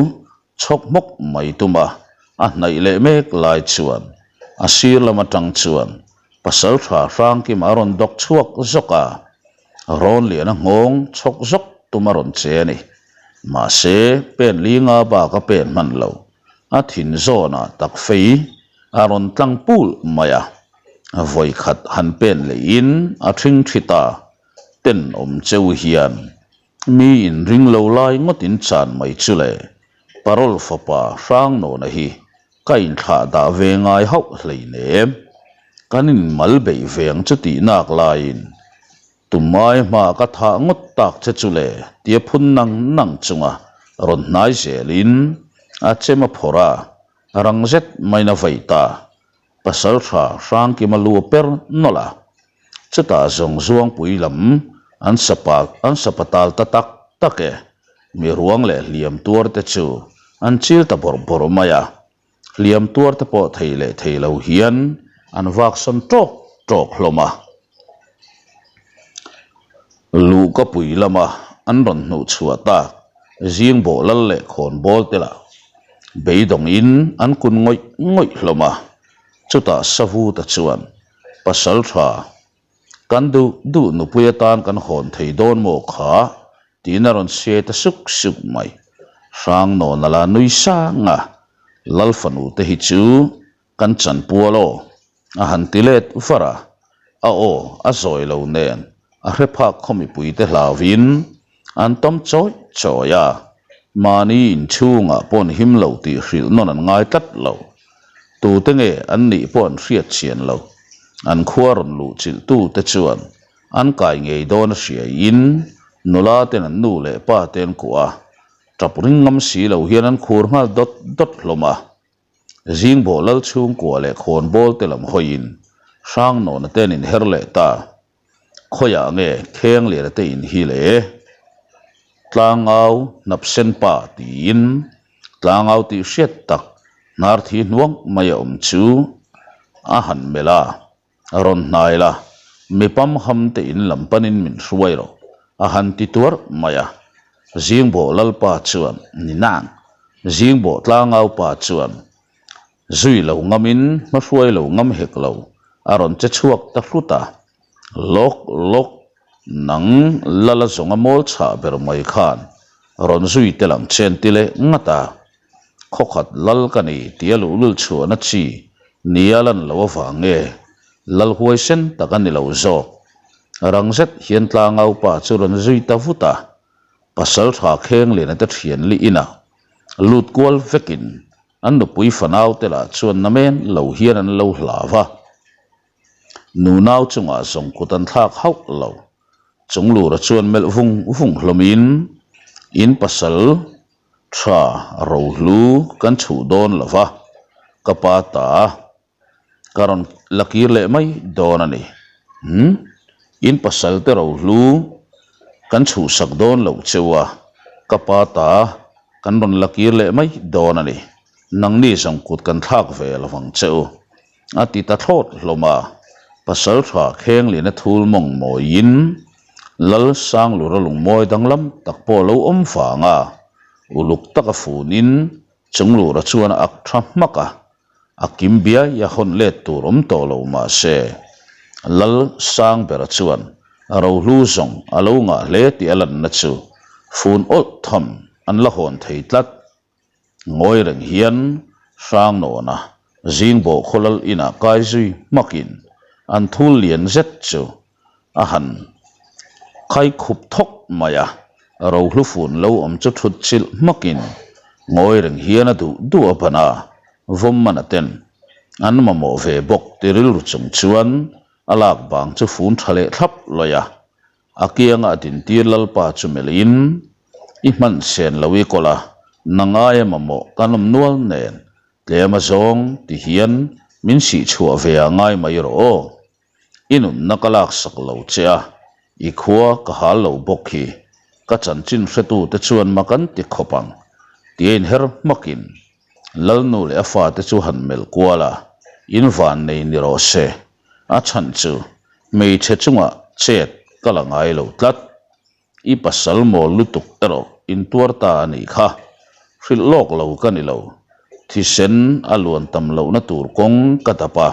chhawk hmawk mai tum a, a hnaih leh mek lai chuan a sir lam atang chuan Pasaltha Hrangkima a rawn dawk chhuak zawk a, Rawnliana nghawng chhawk zawk tum a rawn che a ni. Mahse, pen linga bak a pen hman lo. A thin zawnah tak fei a rawn tlang pul mai a. Vawi khat han pen lehin a ṭhingṭhi ta, tenawm cheu hian mi inring lo lai ngawtin chan mai chu le, Parol fapa Hrangnawna hi ka inthlah dah ve ngai hauh hleinem, kan inmal beih ve ang chu tih nak laiin Tumai hma ka thah ngawt tak che chu le tia phun nang nang chunga rawn hnai zelin a chem a phawrh a, rang zet maiin a vei ta. Pasalṭha Hrangkima lu a per nawlh a, chutah zawng Zuangpui lam an sapa an sapa tal ta tak tak e, mi ruang leh hliam tuar te chu an chil ta bawrh bawrh mai a. Hliam tuar te pawh thei leh thei lo hian an vak sawn tawk tawk hlawm a. Luhka pui lama an rawn hnuh chhuah tak zing bawh lal leh khawn bawl te lah beidawngin an kun ngawih ngawih hlawm a. Chutah Savuta chuan pasal tha kan duh duh nupui atan kan hawn thei dawn maw kha Tiin a rawn siai ta suk suk mai. Hrangnawn a la nui sang a, Lal fanu te hi chu kan chanpual aw, a han ti let var a, a aw a zawi lo nen a hre phak khaw mipui te hlauhin an tawm chawi chawi a, mahni inchhungah pawh him lo tih hrilh nawn an ngai tlat lo. Tute nge an nih pawh an hriat chian lo, an khua rawn luh chilh tute chuan An kai ngei dawn a hriaiin nula ten an nu leh pa te an kuah a, tap ring ngam si lo hian an khur nghal dawt dawt hlawm a. Zingbawh lal chhungkua leh khawnbawl te lam hawiin Hrangnawna te an inher leh ta. Khawiah nge Khengliana te in hi le? Tlangau hnapsen pa tiin tlangau tih hriat tak hnar thi hnuang mai a awm chu a han melh a. A rawn hnai la, mi pamham te in lam panin min hruai rawh, a han ti tuar mai a. Zingbawh Lalpa chuan, Ni nang. Zingbawh Tlangau pa chuan, Zui lo ngamin hma hruai lo ngam hek lo, a rawn che chhuak ta hrut a. Lawk lawk, nang Lala zawnga mawl chhah ber mai khan rawn zui tel ang che an ti leh ngat a. Khawkhat lal ka ni tih a luhlul chhuahna chi nia lan lo avang nge lal huaisen tak a ni lo zawk. Rang zet hian tlangau pa chu rawn zui ta vut a, pasal tha Khengliana te thian li inah lut kual vekin an nupui fanau te lah chuan namen lo hian an lo hlau va. Nunau chungah zawng kut an thlak hauh lo. Chunglura chuan melh vung vung hlawmin in pasal Tha rohlu kan chhuh dawn lo va, ka pa ta ka rawn la kir leh mai dawn a ni. Umm, in pasal te rohlu kan chhuhsak dawn loh cheu a, ka pa ta kan rawn la kir leh mai dawn a ni. Nangni zawng kut kan thlak ve lo vang che u, a ti ta thlawt hlawm a. Pasal tha Khenglina thul mawng mawiin Lal Sanglura lungmawi danglam tak pawh lo awm vang a, uluk taka funin Chunglura chuan a ak tha hmak a, a kim biai a hawn let tur awm tawh lo mah se, Lal Sangbera chuan rohlu zawng a lo ngah hle tih a lanna chu fun awlh tham an la hawn thei tlat. Ngawi reng hian Hrangnawna Zingbawh khawlal inah kai zui hmakin an thul lian zet chu a han khai khup thawk mai a, rohlu fun lo awm chu thut chilh hmakin ngawi reng hian a duh duh a ban a, vawmmana ten an mamawh ve bawk ti rilru chung chuan a lak bang chu fun tha leh thlap lawih a. A kianga a dintir Lalpa chu melhin, I hman sen lo i kawl a, na ngai a mamawh kan awm nual nen, tlem a zawng ti hian min sih chhuah ve a ngai mai rawh aw. I nunna ka laksak lo che a, i khua ka hal lo bawk hi, ka chanchin hretute chuan mak an ti khawp ang, tia inher hmakin Lalnu leh a fate chu han melh kual a, in van nei ni rawh se, a chhan chu hmeichhe chungah chet ka la ngai lo tlat. I pasal mawl lutuk erawh in tuar ta a nih kha, hrilh lawk lo ka ni lo, thisen a luan tam lohna tur kawng ka dap a,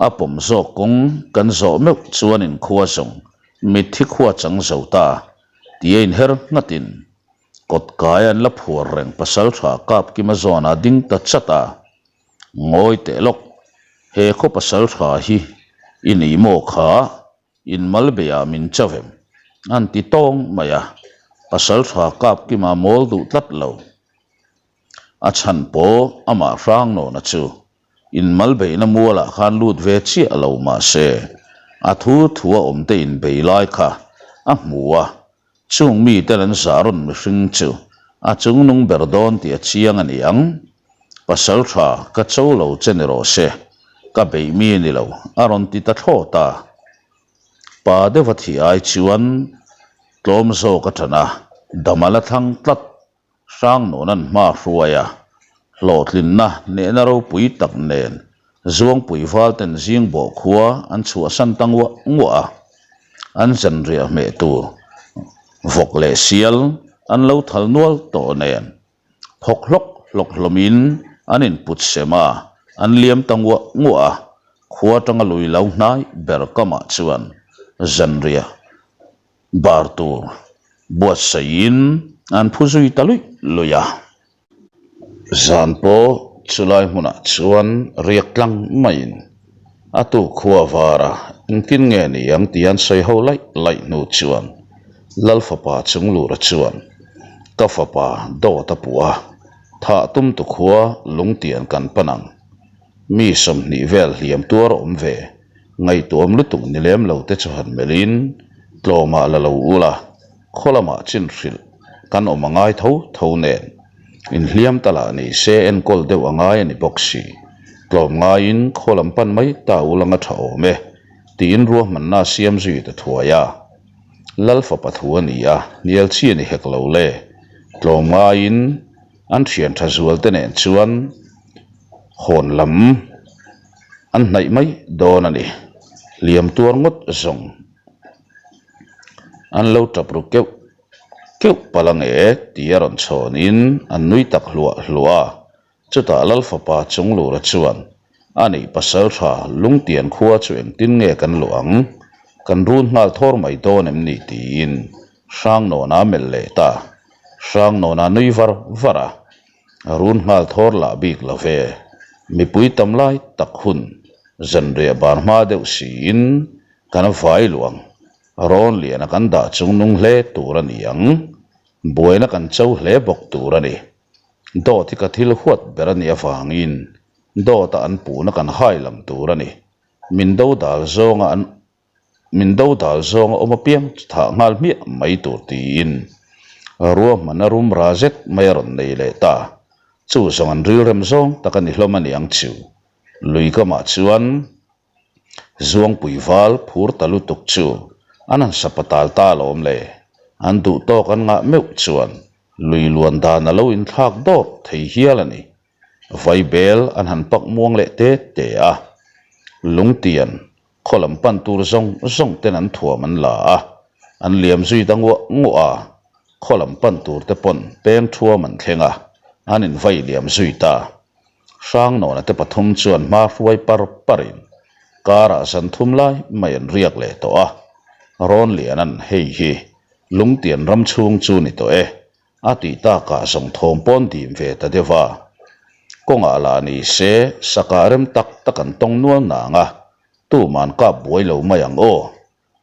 a pawm zawk kawng kan zawh meuh chuan inkhua zawng mitthi khua chang zo ta tia inher nghatin Kawt kai an la phuar reng pasal tha kap kima zawn a ding ta chat a, ngawi teh lawk. He khaw pasal tha hi i ni maw kha? In mal beiah min chauh em? An ti tawng mai a, pasal tha kap kima mawl duh tlat lo. A chhan pawh amah hrang nawna chu inmal beihna mualah khan lut ve chiah lo mah se, a thu thu a awmte inbei lai kha a hmu a, chung miten an zah rawn mihring chu a chungnung ber dawn tih a chiang a ni ang. Pasal tha ka cho lo che ni rawh se, ka beih mi ni lo a rawn ti ta thlawt a. Pa deuha thih ai chuan tlawm zawk a ṭan a, dam a la thlang tlat. Hrangnunan hma hruai a, hlawhtlinna hnehna ropui tak nen Zuangpui valten zing bawh khua an chhuahsan ta nguah nguah a, an zanriah hmeh tur vawk leh sial an lo thal nual tawh nen phawk hlawk hlawk hlawmin an input sem a, an liam ta nguah nguah a, khua atanga lui lo hnai ber kamah chuan zanriah Bar tur buatsaihin an phu zui ta luih luih a. Zan pawh chulai hmunah chuan riak tlang maiin a tuk khua var a, engtin nge ni ang tih an sawi ho laih laih hnu chuan Lal fapa Chunglura chuan ka fapa dawt a puh a, thah tum tu khua lungtian kan pan ang. Mi 20 vel hliam tuar a awm ve. Ngaihtuam lutuk ni lem lo te chu han melhin tlawmah la lo ul a, khaw lamah chin hrilh kan awm a ngai tho tho nen. Inhliam ta lah ni se enkawl deuh a ngai a ni bawk si. Tlawm ngaiin khaw lam pan mai ta ul anga tha awm e, tiin ruahmanna a siam zui ta thuai a. Lal fapa thu a ni a, hnial chi a ni hek lo le. Tlawm ngaiin an thian tha zual te nen chuan hawn lam an hnaih mai dawn a ni. Hliam tuar ngawt zawng an lo tap ru keuh keuh palh ange tih a rawn chhawnin an nui tak hluah hluah a. Chutah Lal fapa Chunglura chuan a nih pasal tha Lungtian khua chu engtin nge kan luh ang? Kan run nghal thawr mai dawn em ni? tiin Hrangnawna a melh leh ta. Hrangnawna nui var var a. A run nghal thawr lah bik lo ve. Mipui tam lai tak hun zanriah bar hma deuh siin kan vai luang rawn liana kan dah chung nung hle tur a ni ang. Buaina kan cho hle bawk tur a ni. Dawt hi ka thil huat ber a nih avangin dawta an puhna kan hai lang tur a ni. Min dodal zawnga an Min dodal zawnga awm apiang chu thah nghal hmiah mai tur tiin ruahman a rum ra zet mai a rawn nei leh ta. Chu zawng an rilrem zawng tak a ni hlawm a ni ang chu. Lui kamah chuan Zuangpui val phur ta lutuk chu an han sapatal ta alawm le. An duh tawk an ngah meuh chuan lui luan dan a lo inthlak dawt thei hial a ni. Vaibel an han pak muang leh te te a. Lungtian Khaw lam pan tur zawng zawng ten an thuam an la a, an liam zui ta nguah nguah a, khaw lam pan tur te pawn peng thuam an thleng a, an invai liam zui ta. Hrangnawna te pathum chuan hma hruai par parin karah zan thum lai mai an riak leh tawh a, Rawnliana'n hei hi Lungtian ram chhung chu ni tawh e, A tih takah zawng thawm pawn dim ve ta deuh a. Kawngah lah ni se sakah rem tak tak an tawng nual nang a, tuman kap buai lo mai ang aw.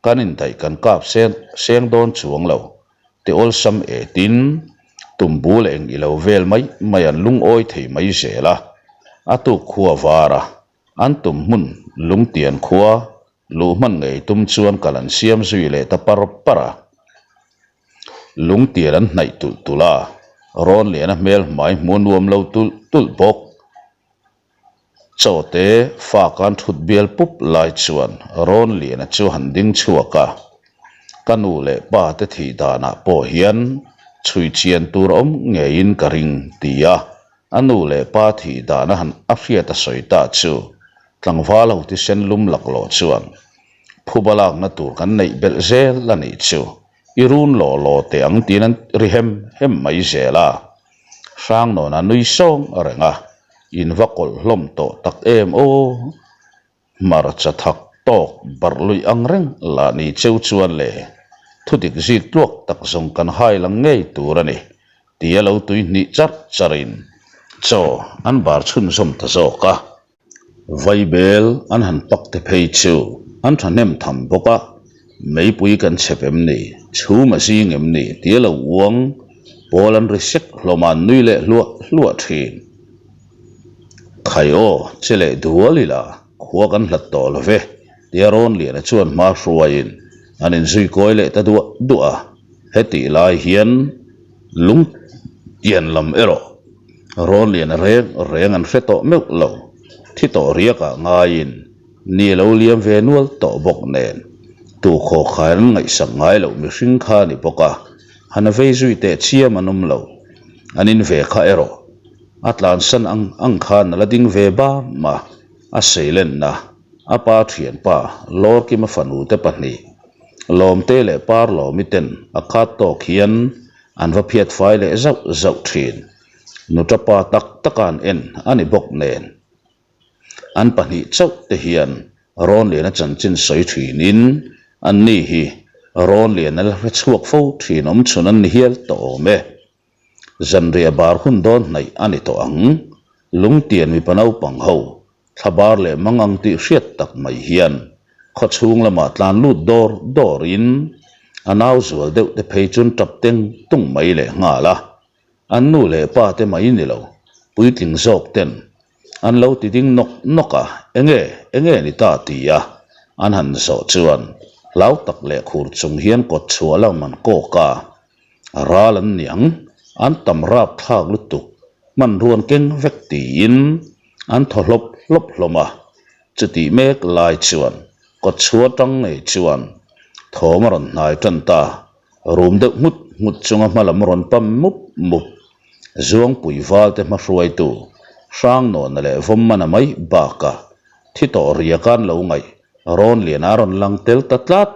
Kan indaih kan kap seng seng dawn chuang lo. Ti awlsam etin tumbu leh eng ilo vel mai mai an lungawi thei mai zel a. A tuk khua var a, an tum hmun lungtian khua luh hman ngei tum chuan kal an siam zui leh ta par par a. Lungtial an hnaih tulh tulh a, Rawnliana hmel hmai hmuh nuam lo tulh tulh bawk. Chawte fa kan thut bial pup lai chuan Rawnliana chu han ding chhuak a, Ka nu leh pa te thih danah pawh hian chhui chian tur awm ngeiin ka ring ti a, a nu leh pa thih dan a han a hriat a sawi ta chu tlangval ho thisen lum laklawh chuan Phuba lakna tur kan neih belh zel a nih chu i run law law teh ang tiin an ri hem hem mai zel a. Hrangnawn a nui sawng reng a, in va kawlh hlawm tawh tak em aw. Hmarcha thak tawk barh luih ang reng lah ni cheu chuan le thudik zik tluak tak zawng kan hai lang ngei tur a ni tia lo tui hnih charh charhin chaw an bar chhunzawm ta zawk a. Vaibel an han pak te phei chu an thahnem tham bawk a, meipui kan chhep em ni, chhum a zing em ni tia lo uang pawl an ri sek hlawm a an nui leh hluah hluah thin. Khai aw, che leh dual ila, khua kan hlat tawh lo ve, tia Rawnliana chuan hma hruaiin an inzui kawi leh ta duah duah a, hetih lai hian lungtian lam erawh Rawnliana reng reng an hre tawh meuh lo, thi tawh riakah ngaiin ni a lo liam ve nual tawh bawk nen, tu khaw khain an ngaihsak ngai loh mihring kha a ni bawk a, han a vei zui teh chiam an awm lo, an in ve kha erawh a tlansan ang ang khan a la ding ve bam a, a seilenna a pa thianpa Lawrkima fanu te pahnih Lawmte leh Parlawmi ten a khat tawk hian an va phiat fai leh zauh zauh thin. Nuta pa tak taka an en a ni bawk nen. An pahnih chauh te hian Rawnliana chanchin sawi thinin anni hi Rawnliana la hre chhuak fo thin awm chhun an ni hial tawh awm e. Zanriah bar hun dawn hnaih a ni tawh ang. Lungtian mipa naupang ho thla bar leh mang ang tih hriat tak mai hian khaw chhung lamah tlan lut dawr dawrin a nau zual deuh te phei chuan tap teng tung mai leh nghal a. An nu leh pa te mai ni lo, puitling zawk ten an lo ti ding nawk nawk a, enge, enge ni ta ti a an han zawh chuan hlau tak leh khur chung hian kawt chhuah lam an kawk a. A ral an niang, an tam rap thlak lutuk, hmanruan keng vek tiin an thaw hlawp hlawp hlawm a. Chutih mek lai chuan kawtchhuah tang ngei chuan thawm a rawn hnai tan ta, rum deuh nghut nghut chunga hma lam rawn pam mup mup. Zuangpui valte hmahruaitu Hrangnawna leh Vawmmana mai bakah thi tawh riakan lo ngaih Rawnliana a rawn lang tel ta tlat.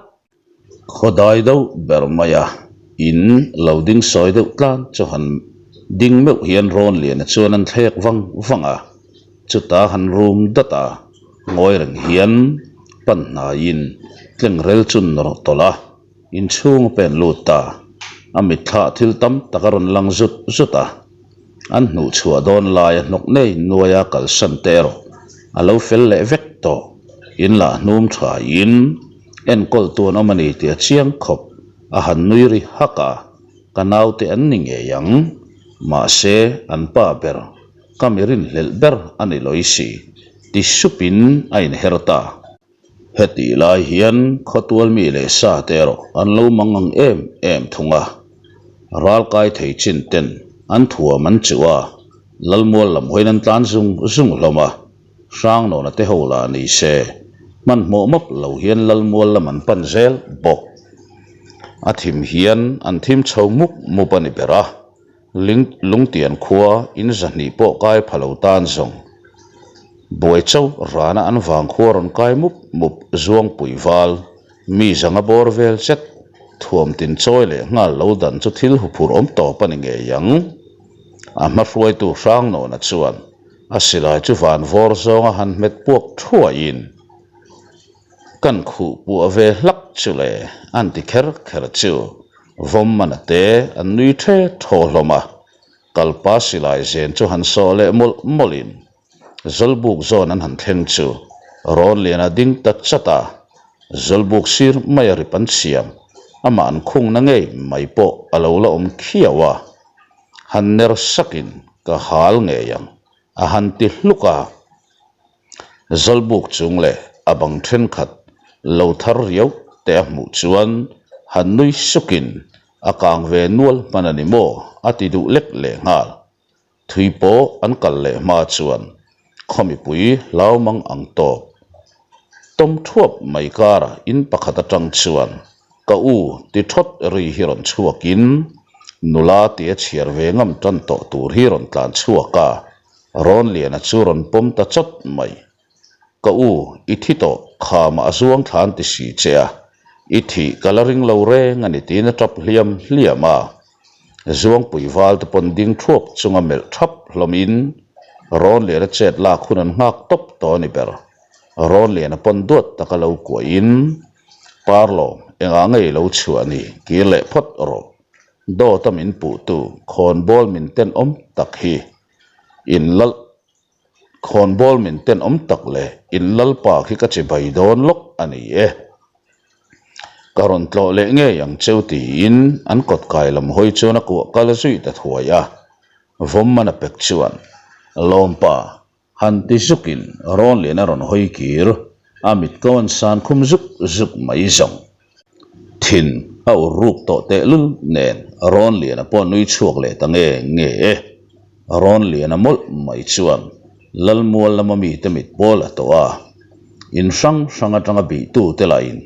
Khawdai deuh ber mai a, in lo ding sawi deuh tlan chu han ding meuh hian Rawnliana chuan an thlek vang vang a, chutah han rum dat a, ngawi reng hian pan hnaiin tlengrel chu nawr tawlh a, inchhung a pen lut ta, a mitthla thil tam tak a rawn lang zut zut a, an hnuh chhuah dawn laia hnawk nei nuaia kalsan te erawh a lo fel leh vek tawh, in lah hnum thain enkawl tu an awm a ni tih a chiang khawp, a han nui ri hak a, ka naute an ni ngei ang, mahse an pa ber ka mi rinhlelh ber a ni lawi si ti supin a inher ta. Hetih lai hian khawtual mi leh sa te erawh an lo mang ang em em thung a, ralkai thei chin ten an thuam an chuh a, Lalmual lam hawiin an tlan zung zung hlawm a, Hrangnawna te ho lah ni se, hmanhmawh map lo hian Lalmual lam an pan zel bawk. A thim hian an thim chho mup mup a ni ber a. Lungtian khua in zahnih pawh kai pha lo tan zawng buai chauh rana an vang khua rawn kai mup mup Zuangpui val mi zanga bawr vel zet thuam tin chawi leh nghal lo dan chu thil huphurh awm tawp a ni ngei ang. A hma hruaitu Hrangnawna chuan a silai chu van vawr zawnga han hmet puak thuaiin kan khuh puah ve hlak chu le an ti kher kher chu Vawmmana te an nui the thaw hlawm a, kalpa silai zen chu han sawh leh mawlh mawlhin Zawlbuk zawn an han thleng chu Rawnliana ding ta chat a, Zawlbuk sir maia rip an siam, amah an khungna ngei mai pawh a lo la awm khiau a, han ner sakin ka hal ngei ang a han ti hluk a. Zawlbuk chung leh a bang thenkhat lo thar riau te a hmuh chuan han nui sukin a kang ve nual hman a ni maw a ti duh lek leh nghal. Thui pawh an kal leh hma chuan khaw mipui hlau mang ang tawp. Tawm thuap mai karah in pakhat atang chuan ka u ti thawt ri hi rawn chhuakin nula tia chhiar ve ngam tan tawh tur hi rawn tlan chhuak a. Rawnliana chu rawn pawm ta chawt mai. Ka u, i thi tawh, khamah a zuang thla an ti si che a, i thih ka la ring lo reng a ni tiin a tap hliam hliam a. Zuangpui val te pawn ding thuap chunga melh thap hlawmin Rawnliana chet lak hun an nghak tawp tawh a ni ber. Rawnliana pawn duat taka lo kuahin, Parlawm, engah ngei lo chhuah ni, kir leh phawt rawh. Dawt a min puhtu khawnbawl min tenawm tak hi in lalh. Khawnbawl min tenawm tak leh in lalpa khi ka chibai dawn lawk a ni e. Ka rawn tlawh leh ngei ang cheu tiin an kawt kai lam hawi chuan a kuah kal zui ta thuai a. Vawmmana pek chuan, Lawmpa, han ti zukin rawn lian a rawn hawi kir, a mit ko an san khum zuk zuk mai zawng. Thin a ur ruk tawh tehlul nen rawn liana pawh nui chhuak leh ta nge nge e. Rawn liana mawlh mai chuan Lalmual lama mite mit pawl a tawh a, in hrang hrang atanga bihtute lahin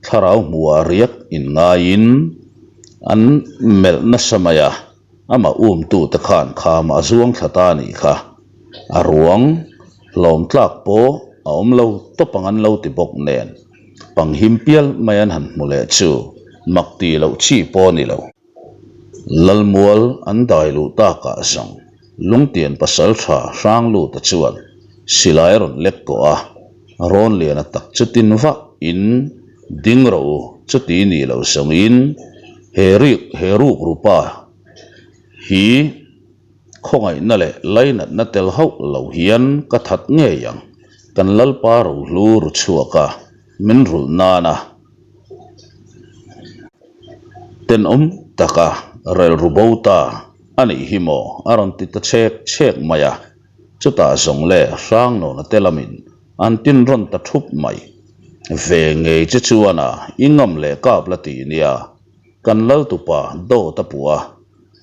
thlarau hmuhah riak inngaiin an melh nasa mai a. Amah umtute khan kham a zuang thla ta a nih kha. A ruang hlawm tlak pawh a awm lo tawp ang an lo ti bawk nen, panghim pial mai an han hmu leh chu mak tih loh chi pawh a ni lo. Lalmual an dai luh takah zawng Lungtian pasal tha hrang luta chuan silai a rawn lek kawh a, rawn lian a tak chu tin vah in ding rawh u chuti nih loh zawngin he rik he ruk rupa hi khawngaihna leh lainatna tel hauh lo hian ka that ngei ang kan lalpa rohlu ru chhuak a min rulh nana tenawm taka relru bo ta a nih hi maw a rawn ti ta chhek chhek mai a. Chutah zawng leh Hrangnawna te lamin an tin rawn ta thup mai. Ve ngei che chuan a i ngam leh kap la ti nia, kan Laltupa dawt a puh a,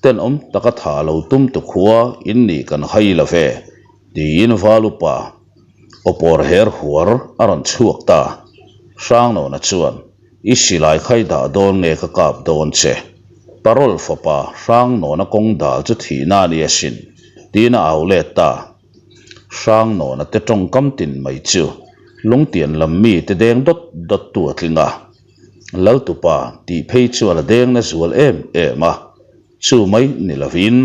tenawm taka tha lo tum tu khua in nih kan hai lo ve, tiin Valupa awpawr her huar a rawn chhuak ta. Hrangnawna chuan I silai khai dah dawn nge ka kap dawn che? Parol fapa Hrangnawna kawng dal chu thihna a ni asin, tiin a au let ta. Hrangnawna te tawngkam tin mai chu lungtian lam mi te deng dawt dawt tu a tling a. Laltupa tih phei chuan a deng na zual em em a, chu mai ni lovin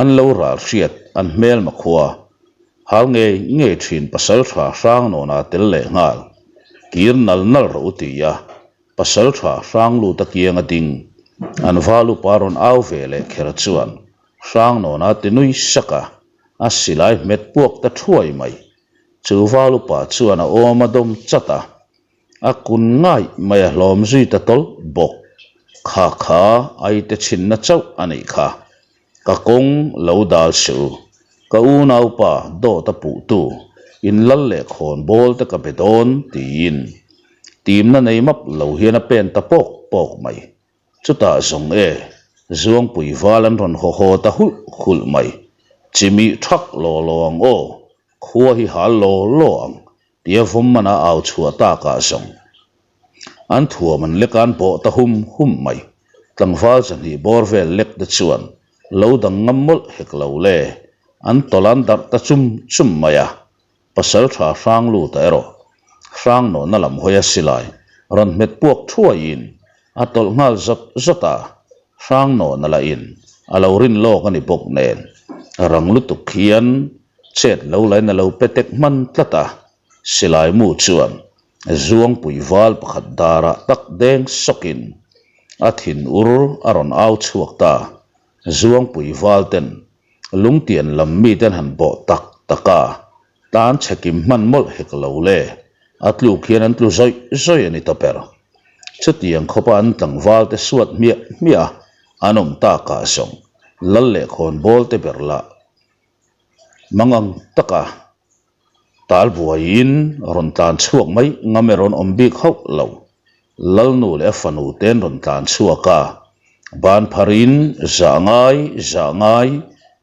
an lo ral hriat an hmelma khua Hal ngei ngei thin pasal tha hrang nawn a tel leh nghal. Kir nal nal rawh u ti a, pasal tha hrang lut a kiang a ding. An val upa rawn au ve leh kher chuan hrang nawn a ti nui sak a, a silai hmet puak ta thuai mai. Chu val upa chuan a awm a dawm chat a, A kun ngaih mai a hlawm zui ta tawlh bawk. Kha kha aite chhinna chauh a nih kha. Ka kawng lo dal suh u. Ka unaupa dawt a puhtu in lal leh khawn bawl te ka be dawn tiin timna nei map lo hian a pen ta pawk pawk mai. Chutah zawng e, Zuangpui val an rawn haw haw ta hulh hulh mai. Chimih thak law law ang aw, khua hi hal law law ang Tia vawm mana au chhuah takah zawng an thuam an lek a an bawh ta hum hum mai. Tlangval zahnih bawr vel lek te chuan lo dang ngam mawlh hek lo le, an tawlh an darh ta chum chum mai a. Pasal tha hrang lut a erawh hrang nawhna lam hawi a silai rawn hmet puak thuaiin a tawlh nghal zawt zawt a, hrang nawhna lah in a lo rin lawk a ni bawk nen rang lutuk hian Chet lo lain a lo pe tek hman tlat a, silai mu chuan Zuangpui val pakhat darah tak deng sawkin a thin ur a rawn au chhuak ta. Zuangpui val ten lungtian lam miten han bawh tak tak a, tan chhe kim hman mawlh hek lo le, a tluk hian an tlu zawih zawih a ni ta ber. Chutiang khawpa an tlangval te suat hmiah hmiah a, an awm takah zawng Lal leh khawnbawl te ber lah Mangang taka tal buaiin rawn tlan chhuak mai ngam e rawn awm bik hauh lo. Lalnu leh a fanu ten rawn tlan chhuak a, ban pharin zah ngai, zah ngai,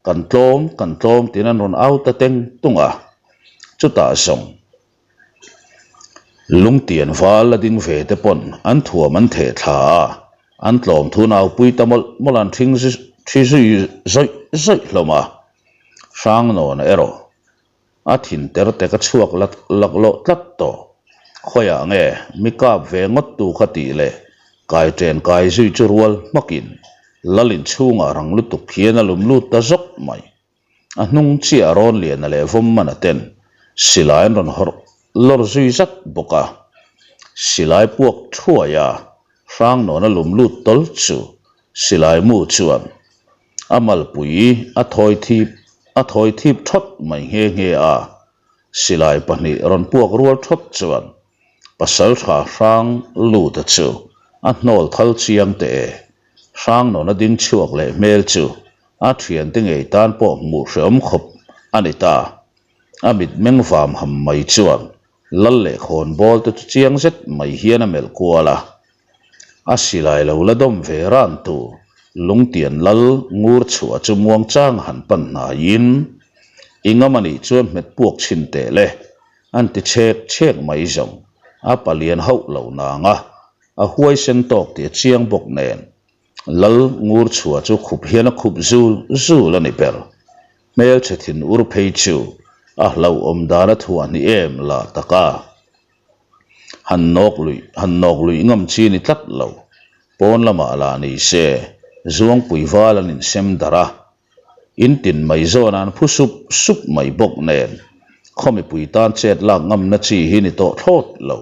kan tlawm, kan tlawm tiin an rawn au ta teng tung a. Chutah zawng Lungtian val la ding ve te pawn an thuam an theh thla a, an tlawm thu naupui ta mawlh mawlh an thing thi zui zawih zawih hlawm a. Hrangnawna erawh a thin ter tek a chhuak laklawh tlat tawh. Khawiah nge mi kap ve ngawt tu kha tih leh kai chen kai zui chu rual hmakin Lalin chhungah rang lutuk hian a lum lut ta zawk mai. A hnung chiah rawn liana leh vawm mana ten silai an rawn hawrh lawr zui zat bawk a. Silai puak thuai a, Hrangnawna lum lut tawl chu silai mu chuan a malpui a thawi thip a thawi thip thawt mai nghe nghe a. Silai pahnih rawn puak rual thawt chuan Pasaltha hrang luta chu a hnawl thal chiang teh e. Hrang nawna ding chhuak leh hmel chu a thiante ngei tan pawh hmuh hreawm khawp a ni ta. A mitmeng vam ham mai chuan lal leh khawnbawl te chu chiang zet mai hian a melh kual a. A silai lo la dawm ve ran tu lungtian lal ngur chhuah chu muang chang a han pan hnaiin, I ngam a nih chuan hmet puak chhin teh le, an ti chhek chhek mai zawng. A palian hauh lo nang a, a huaisen tawk tih a chiang bawk nen. Lal ngur chhuah chu khup hian a khup zul zul a ni ber. Hmelchhe thin ur phei chu a hlauhawm dan a thuah hnih em lah tak a. Han nawk luih han nawk luih ngam chi ni tlat lo. Pawn lamah lah ni se, Zuangpui val an insem darh a. In tin mai zawn an phu sup sup mai bawk nen, khaw mipui tan chet lak ngamna chi hi ni tawh thlawt lo.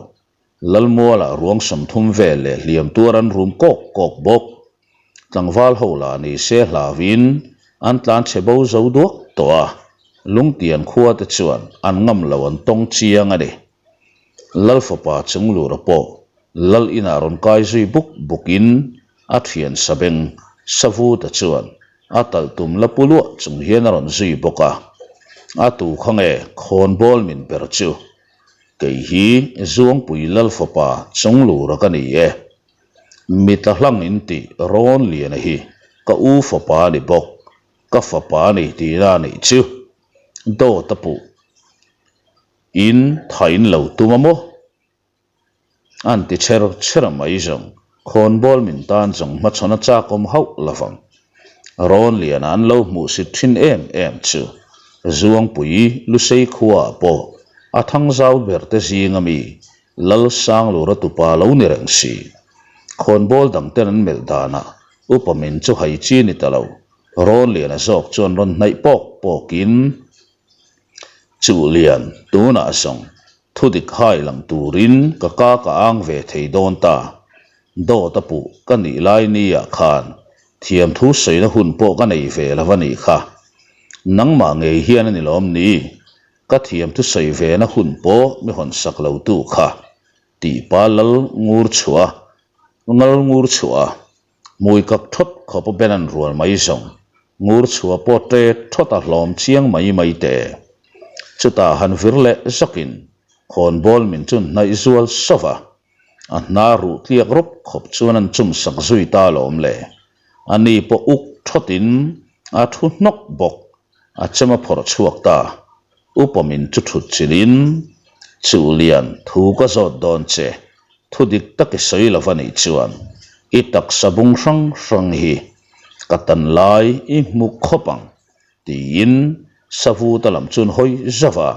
Lalmualah ruang 30 vel leh hliam tuar an rum kawk kawk bawk. Tlangval ho lah ni se hlauin an tlan chhe bo zo duak tawh a, Lungtian khua te chuan an ngam lo an tawng chiang a ni. Lal fapa Chunglura pawh Lal inah rawn kai zui buk bukin a thian sabeng Savuta chuan a talh tum la pu luah chung hian a rawn zui bawk a, a tu kha nge khawnbawl min ber chu kei hi Zuangpui Lal fapa Chunglura ka ni e. Mi tla hlang in tih rawn liana hi ka u fapa a ni bawk, ka fapa a ni tihna a nih chu. Dawt a puh in tha in lo tum a maw? An ti cher cher mai zawng, khawnbawl min tan zawng hmachhawn a chakawm hauh lovang. Rawn liana an lo hmuh sit thin em em chu Zuangpui Lusei khuaah pawh a thangzau ber te zing ami Lal Sanglura tupa lo ni reng si. Khawnbawl dangten an melh danah upa min chu hai chi ni ta lo. Rawnliana zawk chuan rawn hnaih pawk pawkin, Chuhlian, tunah zawng thudik hai lang turin ka ka ka ang ve thei dawn ta. Dawt a puh ka nih lai niah khan thiamthu sawina hun pawh ka nei ve lo a nih kha. Nangmah ngei hian a ni lawm ni? Ka thiam thu sawi ve na hun pawh mi hawn sak lo tu kha tih pa lal ngur chhuah a, ngal ngur chhuah a, hmui kak thawt khawp a ben an rual mai zawng ngur chhuah pawh ṭe thawt a hlawm chiang mai mai teh. Chutah han vir leh zawkin khawnbawl min chun hnaih zual sawp a, a hna ruh tliak rawp khawp chuan an chum sak zui ta alawm le. A ni pawh uk thawtin a thu hnawk bawk. A chem a phawrh chhuak ta. Upa min chu thut chilhin, Chuhlian, thu ka zawt dawn che. Thu dik tak i sawi lo va nih chuan i taksa bung hrang hrang hi ka tan lai i hmu khawp ang, tiin Savuta lam chuan hawi zauh a.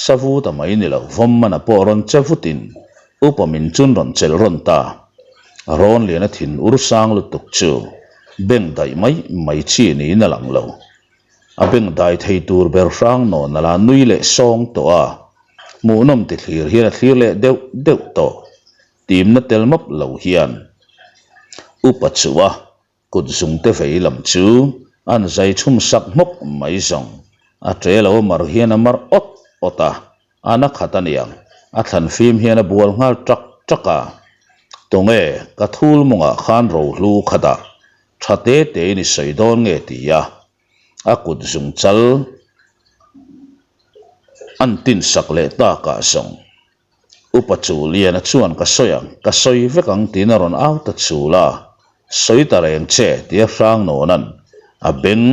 Savuta mai ni lo, Vawmmana pawh rawn che vutin upa min chun rawn chelh rawn ta. Rawnliana thin ur sang lutuk chu beng daih mai mai chi niin a lang lo. A beng dai thei tur ber hrang nawn a la nui leh sawng tawh a, hmuhnawm ti thlir hian a thlir leh deuh deuh tawh. Timna tel map lo hian upa chu a Kut zungte vei lam chu an zai chhum sak hmawk mai zawng. A ṭe lo a mar hian a mar awt awt a, a na khat a niang. A thlan fim hian a bual nghal ṭak ṭak a. Tunge ka thul mawngah khan rohlu kha dah ṭha te tein i sawi dawn nge ti a, a kut zung chal an tin sak leh takah zawng. Upa Chuliana chuan ka sawi ang, ka sawi vek ang tiin a rawn au ta chul a, sawi ta reng che tia hrang nawnan a beng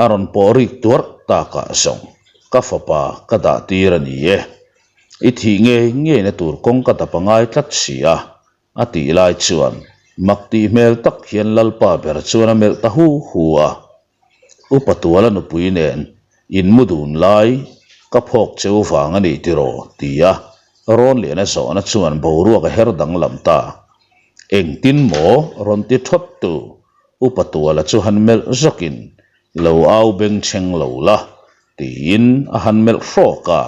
a rawn pawh rik tuarh takah zawng ka fapa ka dah tir a ni e, i thih ngei ngeina tur kawng ka dap a ngai tlat si a, a tih lai chuan mak tih hmel tak hian Lalpa ber chuan a melh ta hu hu a. Upa Tuala nupui nen in mu dun lai ka phawk cheu vang a ni tiraw? ti a Rawnliana zawhna chuan boruak a her danglam ta. Engtin maw rawn ti thawt tu Upa Tuala chu han melh zawkin lo au bengchheng lo la tiin a han melh hrawk a.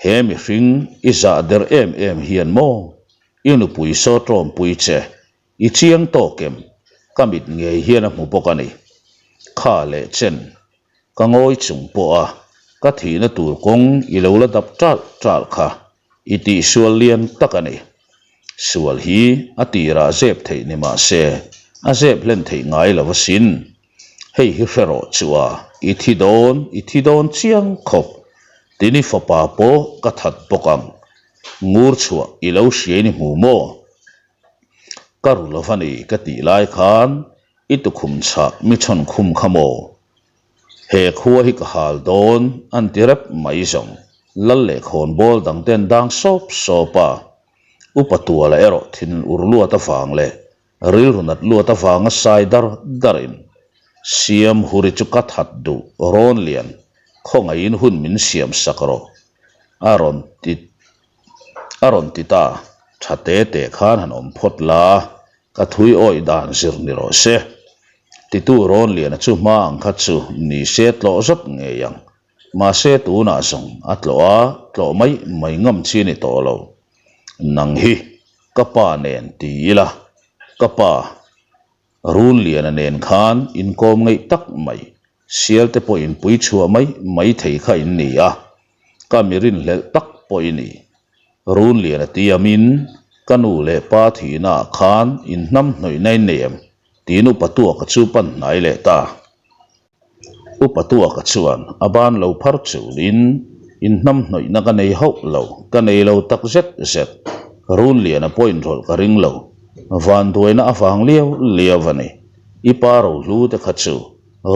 He mihring i zah der em em hian maw i nupui saw tawmpui che I chiang tawk em? Ka mit ngei hian a hmu bawk a ni. Kha leh chen, ka ngawi chung pawh a, Ka thihna tur kawng i lo la dap ṭalh ṭalh kha i tihsual lian tak a ni. Sual hi a tirah zep theih ni mah se, a zep hlen theih ngai lo asin. Hei hi hre rawh chu a, i thi dawn, i thi dawn chiang khawp. Tin i fapa pawh ka that bawk ang. Ngur chhuah i lo hriain i hmu maw? Ka ru lo va ni ka tih lai khan i tukhum chhah mi chhawn khum kha maw? He khua hi ka hal dawn an ti rep mai zawng. Lal leh khawnbawl dangte an dang sawp sawp a. Upa Tuala erawh thin ur luat avang leh rilru nat luat avanga sai dar darin Siam Huri chu ka that duh rawn lian khawngaihin hun min siam sak rawh a rawn ti a rawn ti ta. Tha te te khan han awm phawt la, ka thui awih dan zir ni rawh se. Titu rawn liana chu hma ang kha chu ni se tlawh zawt ngei ang. Mahse tunah zawng a tlawh a, tlawh mai mai ngam chi a ni tawh lo. Nang hi ka pa nen ti ila, ka pa Runliana nen khan inkawm ngeih tak mai, sial te pawh inpui chhuah mai mai thei kha in ni a, ka mi rinhlelh tak pawh i ni. Runliana tiamin ka nu leh pa thihna ah khan inhnam hnawihna in nei em? tiin Upa Tuaka chu pan hnai leh ta. Upa Tuaka chuan a ban lo phar chulin, Inhnamhnawihna ka nei hauh lo, ka nei lo tak zet zet. Runliana pawh inrawlh ka ring lo. Vanduaina avang liau liau a ni. I pa rohlu te kha chu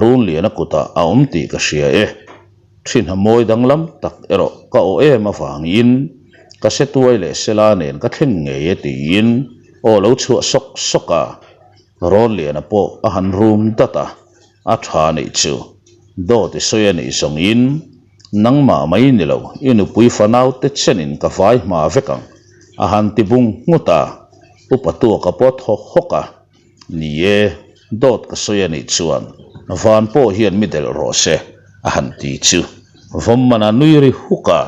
Runliana kutah a awm tih ka hria e. Thinha mawi danglam tak erawh ka aw em avangin ka se tuai leh sela nen ka thleng ngei e tiin aw lo chhuah sawk sawk a. Rawnliana pawh a han rum dat a, a tha nih chu. Dawt i sawi a nih zawngin nangmah mai ni lo, i nupui fanaute chenin ka vai hma vek ang, a han ti bung nghut a. Upa Tuaka pawh thaw hawk a, Ni e, dawt ka sawi a nih chuan van pawh hian mi delh rawh se, a han ti chu. Vawmmana nui ri huk a,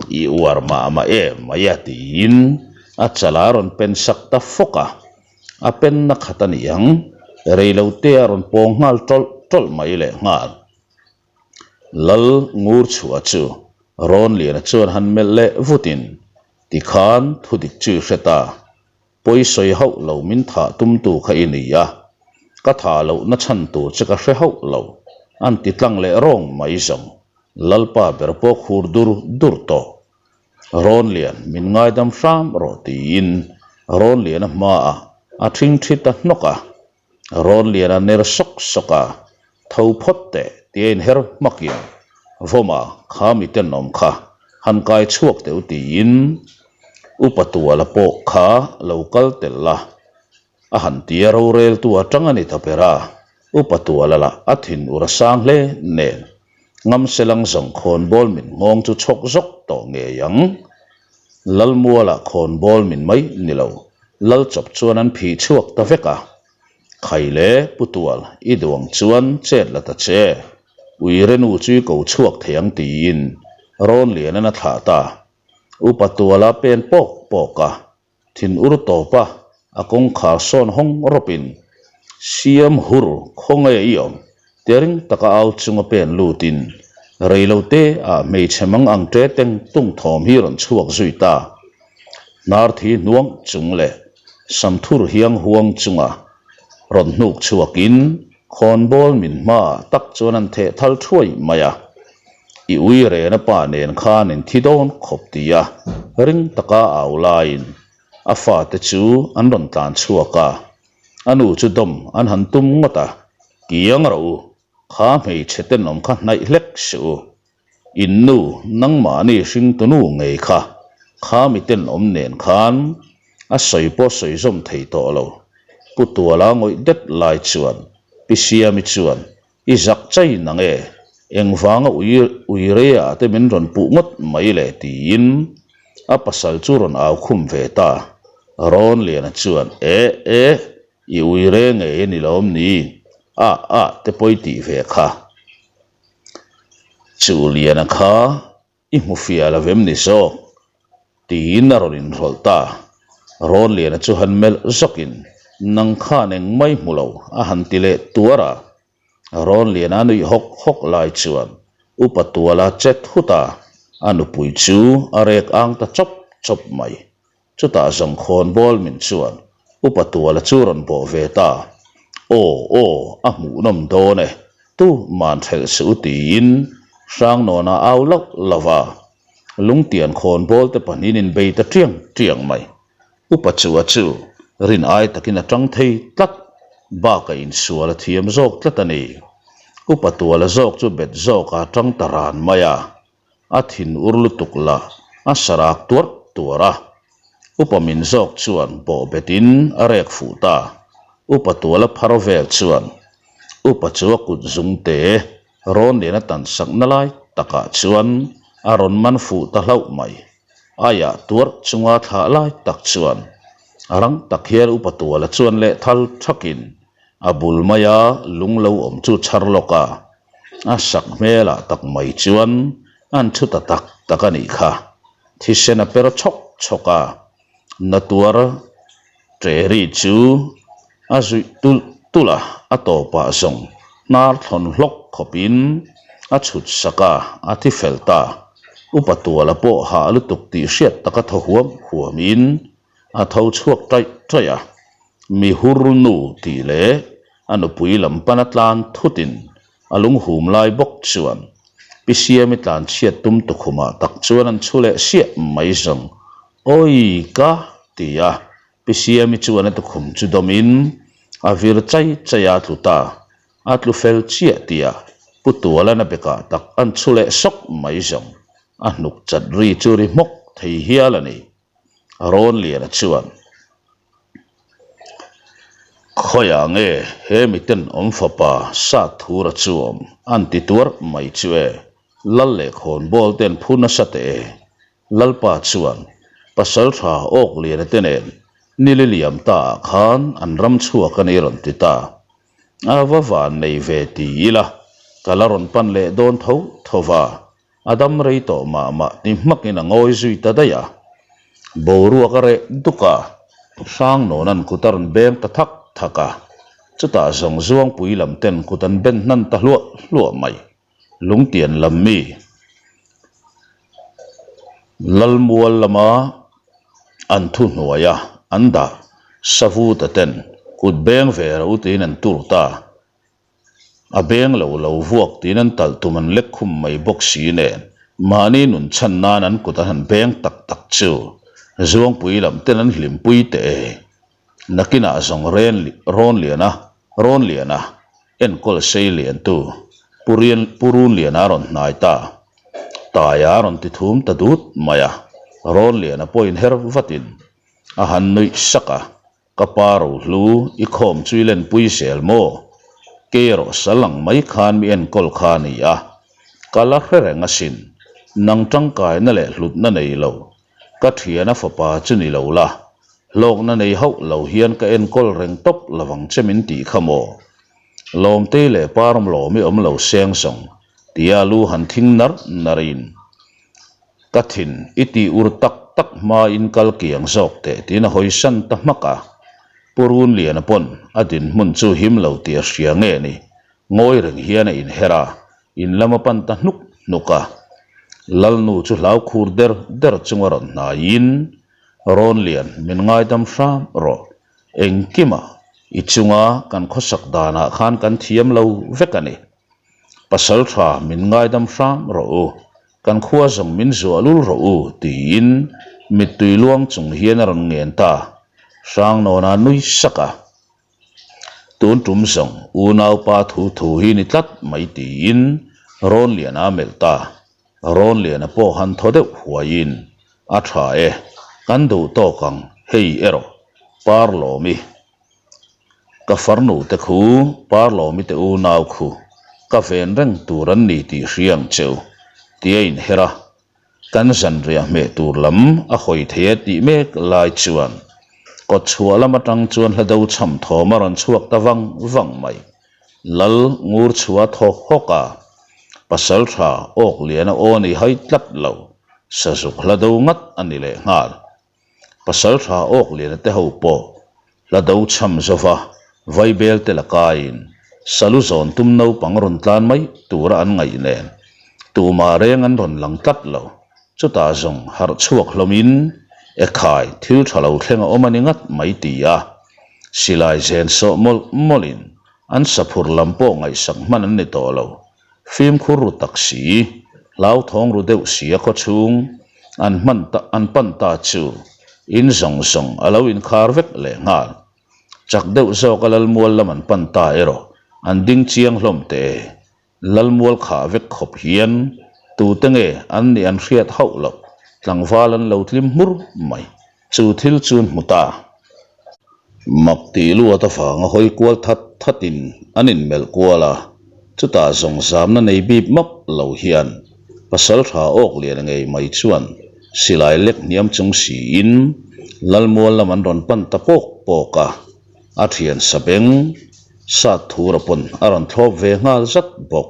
I uar mah mah em mai a tiin a chala rawn pen sak ta fawk a. A penna khat a ni ang, reilote a rawn pawng nghal tawlh tawlh mai leh nghal. Lal ngur chhuah chu Rawnliana chuan han melh leh vutin, Tikhan thudik chu i hre ta, pawi sawi hauh lo min thah tumtu kha i ni a, ka thah lohna chhan tur che ka hre hauh lo, an ti tlang leh rawng mai zawng, Lalpa ber pawh khur dur dur tawh. Rawnlian, min ngaidam hram rawh tiin Rawnliana hmaah a ṭhingṭhi ta hnawk a. Rawnliana ner sawk sawk a, Tho phawt teh tia inher hmakin Vawma kha mi tenawm kha han kai chhuak teh u tiin Upa Tuala pawh kha lo kal tel la A han ti a roreltu atang a ni ta ber a, Upa Tuala lah a thin ur a sang hle nen. Ngamselang zawng khawnbawl min nghawng chu chhawk zawk tawh ngei ang. Lalmualah khawnbawl min mai ni lo, Lal chawp chuan an phih chhuak ta vek a. Khai le, Pu Tual, i duang chuan chet la ta che. Uirenu chu i ko chhuak thei ang tiin Rawnlianan a thlah ta. Upa Tuala pen pawk pawk a, Thin ur tawp a, a kawngkhar sawn hawng rawpin, Siam hur khawnge i awm? Tia ring taka au chunga pen lutin, rei lo te ah hmeichhe mang ang ṭe teng tung thawm hi rawn chhuak zui ta. Hnar thi hnuang chung leh samthur hiang huang chunga rawn hnuk chhuakin khawnbawl min hmaah tak chuan an theh thal thuai mai a. I ui rena pa nen khan in thi dawn khawp ti a, ring taka au laiin a fate chu an rawn tlan chhuak a, a nu chu dawm an han tum ngawt a, Kiang rawh u, kha hmeichhe tenawm kha hnaih hlek suh u, in nu nangmahni hringtunu ngei kha, kha mi tenawm nen khan a sawi pawh sawi zawm thei tawh lo. Pu Tuala ngawih det lai chuan Pi Siami chuan I zak chai nang e, engvanga ui ui reia te min rawn puh ngawt mai le tiin a pasal chu rawn au khum ve ta. Rawnliana chuan Eh eh, i ui re ngei a ni lawm ni? Ah ah te pawi tih ve kha. Chuliana kha I hmu fiah lo em ni zawk? tiin a rawn inrawlh ta. Rawnliana chu han melh zawkin, Nang khan eng mai hmu lo, a han ti leh tuar a. Rawnliana a nuih hawk hawk lai chuan. Upa Tuala che thut a, a nupui chu a rek ang ta chawp chawp mai. Chutah zawng khawnbawl min chuan Upa Tuala chu rawn bawh ve ta. Aw aw, a hmuhnawm dawn e, tu man hrelh suh u tiin Hrangnawna au lauh lauh a. Lungtian khawnbawl te pahnihin in bei ta tiang tiang mai. Upa Chua chu rin ai takin a tang thei tlat, baka insual a thiam zawk tlat a ni. Upa Tuala zawk chu bet zawka a tang ta ran mai a. A thin ur lutuk la, a sarak tuarh tuarh a. Upa min zawk chuan bawh betin a rek fuh ta. Upa tuala phar vel chuan upa chu a kut zung te rawn lian a tan sakna lai takah chuan a rawn man fuh ta hlauh mai. Aiah tuarh chunga thlah lai tak chuan a rang tak hian upa tuala chuan leh thal thakin a bul maia lung lo awm chu chhar lawk a. A sak hmelah tak mai chuan an thu ta tak tak a nih kha. Thisen a per chhawk chhawk a, natuar ṭe ri chu a zuih tulh tulh a, a tawpah zawng hnar thlawn hlawk khawpin a chhut sak a, a thi fel ta. Upa Tuala pawh hah lutuk tih hriat taka thaw huam huamin a tho chhuak ṭaih ṭaih a, mi hur nu tih leh a nupui lam pana tlan thutin a lunghum lai bawk chuan Pi Siami tlan chhiat tum tukhumah tak chuan an chhu leh siah mai zawng, Awi ka! ti a, Pi Siami chuan a tukhum chu dawmin a vir chai chai a tlu ta, a tlu fel chiah tia Pu Tualana bekah tak an chhu leh sawk mai zawng, a hnuk chat ri chu ri hmawk thei hial a ni. Rawnliana chuan, Khawiah nge he miten awm fapa sat thura chu awm an ti tuar mai chu e, Lal leh khawnbawl ten phu nasa teh e. Lalpa chuan, Pasaltha Awkliana te nen nili liam ta ah khan an ram chhuak a ni rawn ti ta. A va van nei ve ti ila, ka la rawn pan leh dawn tho tho va. A dam rei tawh mah mah ti hmakin a ngawi zui ta daih a. Boruak a reh duk a, Hrangnawn kut a rawn beng ta thak thak a. Chutah zawng Zuangpui lam ten kut an ben hnan ta hluah hluah mai. Lungtian lam mi Lalmual lama an thuhnuai a, an dah Savuta ten kut beng ve ro tiin an tur ta. A beng lo lo vuak tiin an talh tum an lek khum mai bawk si nen mahni nun chhan nan an kut an han beng tak tak chu Zuangpui lam ten an hlimpui teh e. Nakinah zawng ren rawn lian a rawn lian a enkawl sei lian tu Pu Rian Pu Runliana a rawn hnai ta. Taia a rawn ti thum ta dut mai a, Rawnliana pawh inher vatin a han nuih sak a. Ka pa rohlu i khawm chu i lenpui zel maw? Kei erawh sal ang mai khan mi enkawl kha a ni a, ka la hre reng asin. Nang tangkaina leh hlutna nei lo, ka thiana fapa chu ni lo la, hlawkna nei hauh lo hian ka enkawl reng tawp lovang che min tih kha maw? Lawmtei leh Parmlawm i awm lo seng zawng, tia lu han thing nar narin. Ka thin i tih ur tak tak hmain kal kiang zawk teh tiin a hawisan ta hmak a. Pu Runliana pawn a dinhmun chu him lo tih a hria nge ni, ngawi reng hian a inher a, in lam a pan ta hnuk hnuk a. Lalnu chu hlau khur der der chunga rawn hnaiin, Rawnlian, min ngaidam hram rawh. Engkimah i chunga kan khawsak danah khan kan thiam lo vek a ni. Pasal tha min ngaidam hram rawh u, kan khua zawng min zuah lul rawh u tiin mittui luang chung hian a rawn ngen ta. Hrangnawna nui sak a, Tun tum zawng unaupa thu thu hi ni tlat mai tiin Rawnliana a melh ta. Rawnliana pawh han thaw deuh huaiin, A tha e, kan duh tawk ang hei erawh Parlawmi. Ka farnu te khu, Parlawmi te unau khu, ka ven reng tur an ni tih hria ang cheu, ti a inher a. Kan zanriah hmeh tur lam a hawi thei e tih mek lai chuan kawtchhuah lam atang chuan hla do chham thawm a rawn chhuak ta vang vang mai. Lal ngur chhuah thaw hawk a, pasal tha awk lian a aw ni hai tlat lo, sazuk hla do ngat a ni lehnghal. Pasal tha awk liana te ho pawh hla do chham zova vaibel te la kaiin salu zawn tum naupang rawn tlan mai tura an ngaih nen. Tumah reng an rawn lang tlat lo. Chutah zawng harh chhuak hlawmin, Ekhai, thil tha lo thleng a awm a ni ngat mai ti a. Silai zen sawh mawlh mawlhin an saphur lam pawh ngaihsak hman an ni tawh lo. Fimkhur ru tak si, hlauthawng ru deuh si a khawchhung an hman ta an pan ta chu in zawng zawng a lo inkhar vek leh nghal. Chak deuh zawk a Lalmual lam an pan ta erawh an ding chiang hlawm teh e. Lalmual khah vek khawp hian tute nge an nih an hriat hauh loh tlangval an lo tlim hmur mai. Chu thil chu an hmu ta. Mak tih luat avanga hawi kual that thatin an inmelh kual a, chutah zawng zamna nei bip map lo hian pasal tha awk lian ngei mai chuan silai lek hniam chung siin Lalmual lam an rawn pan ta pawk pawk a. A thian sabeng sat thura pawn a rawn thlawp ve nghal zat bawk.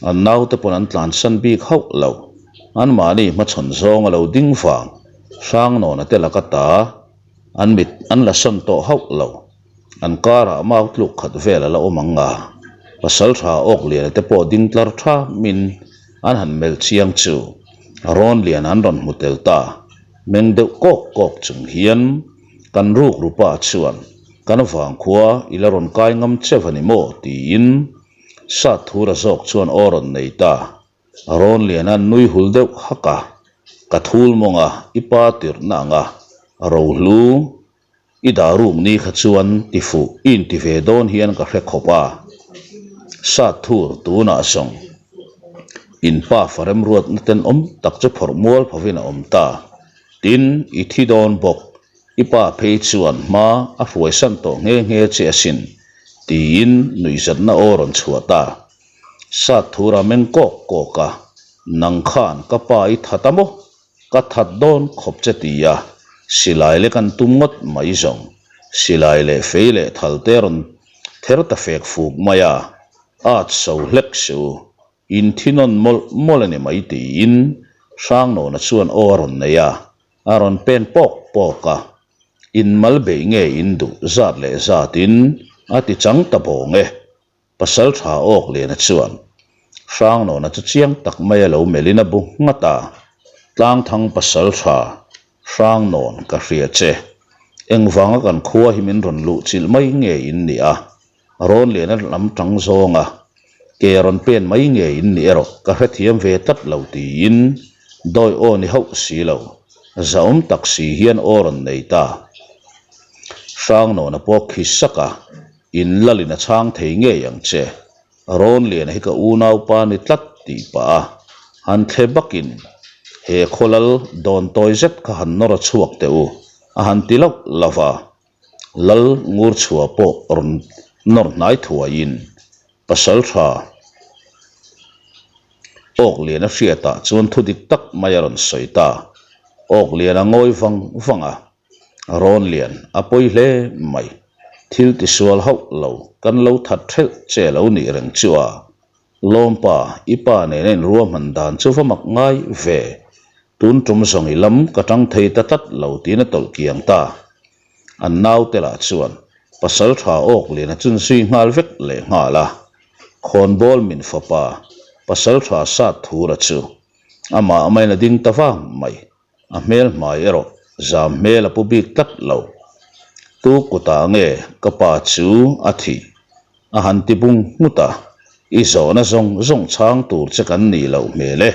An naute pawn an tlansan bik hauh lo. Anmahni hmachhawn zawng a lo ding vang Hrangnawna te laka ta an mit an la sawn tawh hauh lo. An karah mau tluk khat vel a la awm ang a, Pasaltha Awkliana te pawh ding tlar thamin an han melh chiang chu Rawnliana an rawn hmu tel ta. Meng deuh kawk kawk chung hian kan ruk rupa chuan kan vangkhua i la rawn kai ngam che va ni maw tiin sat thura zawk chuan aw rawn nei ta. Rawnliana nui hul deuh hak a, Ka thul mawng a, i pa tirhna ang a, rohlu I dah ruk ni kha chuan ti fuh i inti ve dawn hian ka hre khawp a, sat thur tunah zawng in pa fa remruatna tenawm tak chu phawrh mual phovin a awm ta. Tin, i thi dawn bawk, i pa phei chuan hma a hruaisan tawh nghe nghe che asin, tiin nuihzatna aw rawn chhuah ta. Sat thur a meng kawk kawk a, Nang khan ka pa i that a maw? Ka that dawn khawp che ti a, silai lek an tum ngawt mai zawng. Silai leh fei leh thal te rawn ther ta fek fuk mai a, at so hlek su, in thi nawn mawlh mawlh a ni mai tiin Hrangnawna chuan aw a rawn nei a, a rawn pen pawk pawk a, in mal beih nge in duh zat leh zatin a ti chang ta bawng e. Pasal tha awk Liana chuan Hrangnawna chu chiang tak mai a lo melhin a bu nghat a, Tlangthang pasal tha Hrangnawn ka hria che, engvanga kan khua hi min rawn luh chilh mai nge in nih a, rawn Liana lam tang zawnga ke rawn pen mai nge in nih erawh ka hrethiam ve tlat lo tiin dawi aw ni hauh si lo, zahawm tak si hian aw rawn nei ta. Hrangnawna pawh khi sak a. In lalin a chhang thei ngei ang che. Rawnliana hi ka unaupa ni tlat tih pah a, han thle bakin he khawlal dawn tawi zet kha han nawr a chhuak teh u, a han ti loh lo va. Lal ngur chhuah pawh rawn nawr hnai thuaiin pasal tha Awkliana hriatah chuan thu dik tak mai a rawn sawi ta. Awkliana ngawi vang vang a. Rawn lian a pawi hle mai. Thil tisual hauh lo kan lo that thelh che lo nih reng chu a. Lawmpa, i pa nena inruahman dan chu va mak ngai ve. Tun tum zawng i lam ka tang thei ta tlat lo tiin a tawlh kiang ta. An naute lah chuan pasal tha awk lian a chun zui nghal vek leh nghal a. Khawnbawl min fapa pasal tha sat thura chu amah amain a ding ta vang mai. A hmel hmai erawh zam hmel a pu bik tlat lo. Tu kutah nge ka pa chu a thih? A han ti bung nghut a, I zawhna zawng zawng chhang tur che kan nih loh hmel e.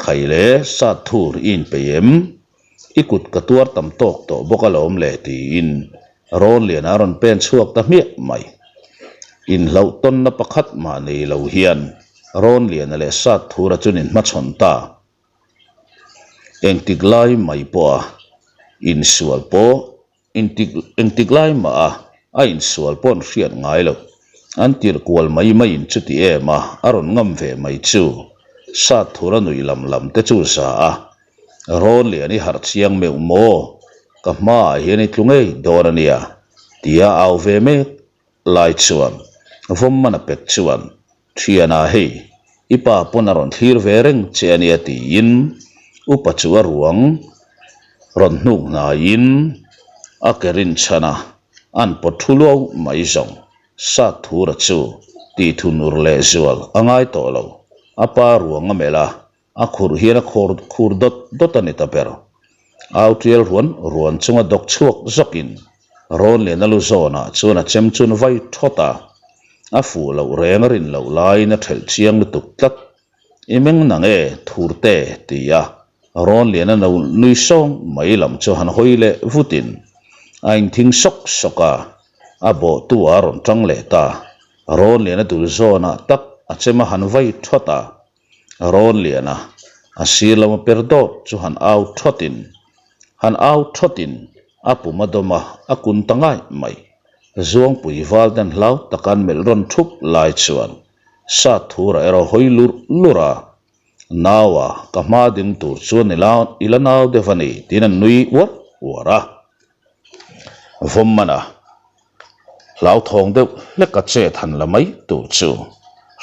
Khai le sat thur i inpeih em? I kut ka tuar tam tawk tawh bawk alawm le tiin Rawnliana a rawn pen chhuak ta hmiah mai. Inhlauh tawnna pakhat mah nei lo hian Rawnliana leh sat thura chuan inhmachhawn ta. Engtik lai mai pawha insual pawh engtik engtik lai mah a a insual pawh an hriat ngai lo. An tirh kual mai mai in chuti em a a rawn ngam ve mai chu sat thur a nuih lam lam te chu za a rawn lian i harh chiang meuh maw ka hmaah hian i tlu ngei dawn a nia tia au ve mek lai chuan vawm man a pek chuan Thiana hei i pa pawn a rawn thlir ve reng che a nia tiin upa chu a ruang rawn hnuk hnaiin a ke rinchhan a, an pawt thu luau mai zawng sat thura chu tih thu nur leh zual a ngai tawh lo. A pa ruang a melh a, a khurh hian a khawr khur dawt dawt a ni ta ber. Au tial ruan ruan chunga dawk chhuak zawkin Rawnliana lu zawnah chuan a chem chun vai thawt a, a fuh loh reng a rin loh laiin a thelh chiang lutuk tlat. I meng nang e, Thurte, ti a Rawnliana no nui sawng mai lam chu han hawi leh vutin a inthing sawk sawk a, a bawhtu a rawn tang leh ta. Rawnliana dul zawnah tak a chem a han vai thawt a, Rawnliana a sir lama per dawt chu han au thawtin han au thawtin a pum a dawm a, a kun ta ngai mai. Zuangpui val ten hlau taka an melh rawn thup lai chuan Sat thura erawh hawi lurh lurh a, Naua ka hma ding tur chuan i la i la nau deuh a ni tiin an nui uar uar a. Vawmmana hlauthawng deuh hlek a chet han la mai tur chu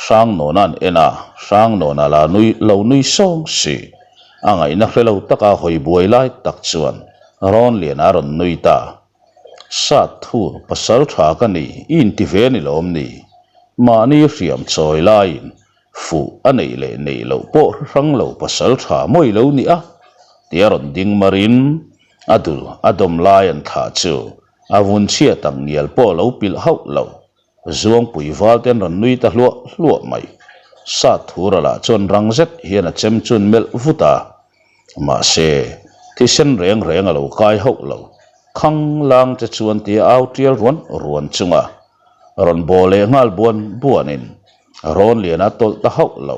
Hrangnawna an en a, Hrangnawna la nui lo nui sawng si. A ngaihna hre lo taka hawi buai lai tak chuan Rawnliana a rawn nui ta. Sat thur pasal tha ka ni i inti ve ni lawm ni? Mahni hriam chawi laiin Fuh a neih leh neih loh pawh hre hrang lo pasal tha mawi lo ni a, tia rawn ding marin a dul a dawm lai an thlah chu a vun chhiat ang ngial pawh lo pilh hauh lo. Zuangpui val te an rawn nui ta hluah hluah mai. Sat thura lah chuan rang zet hian a chem chun melh vut a, mahse thisen reng reng a lo kai hauh lo. Khang lang che chuan tia au tial ruan ruan chunga rawn baw leh nghal buan buanin Rawnliana tawlh ta hauh lo.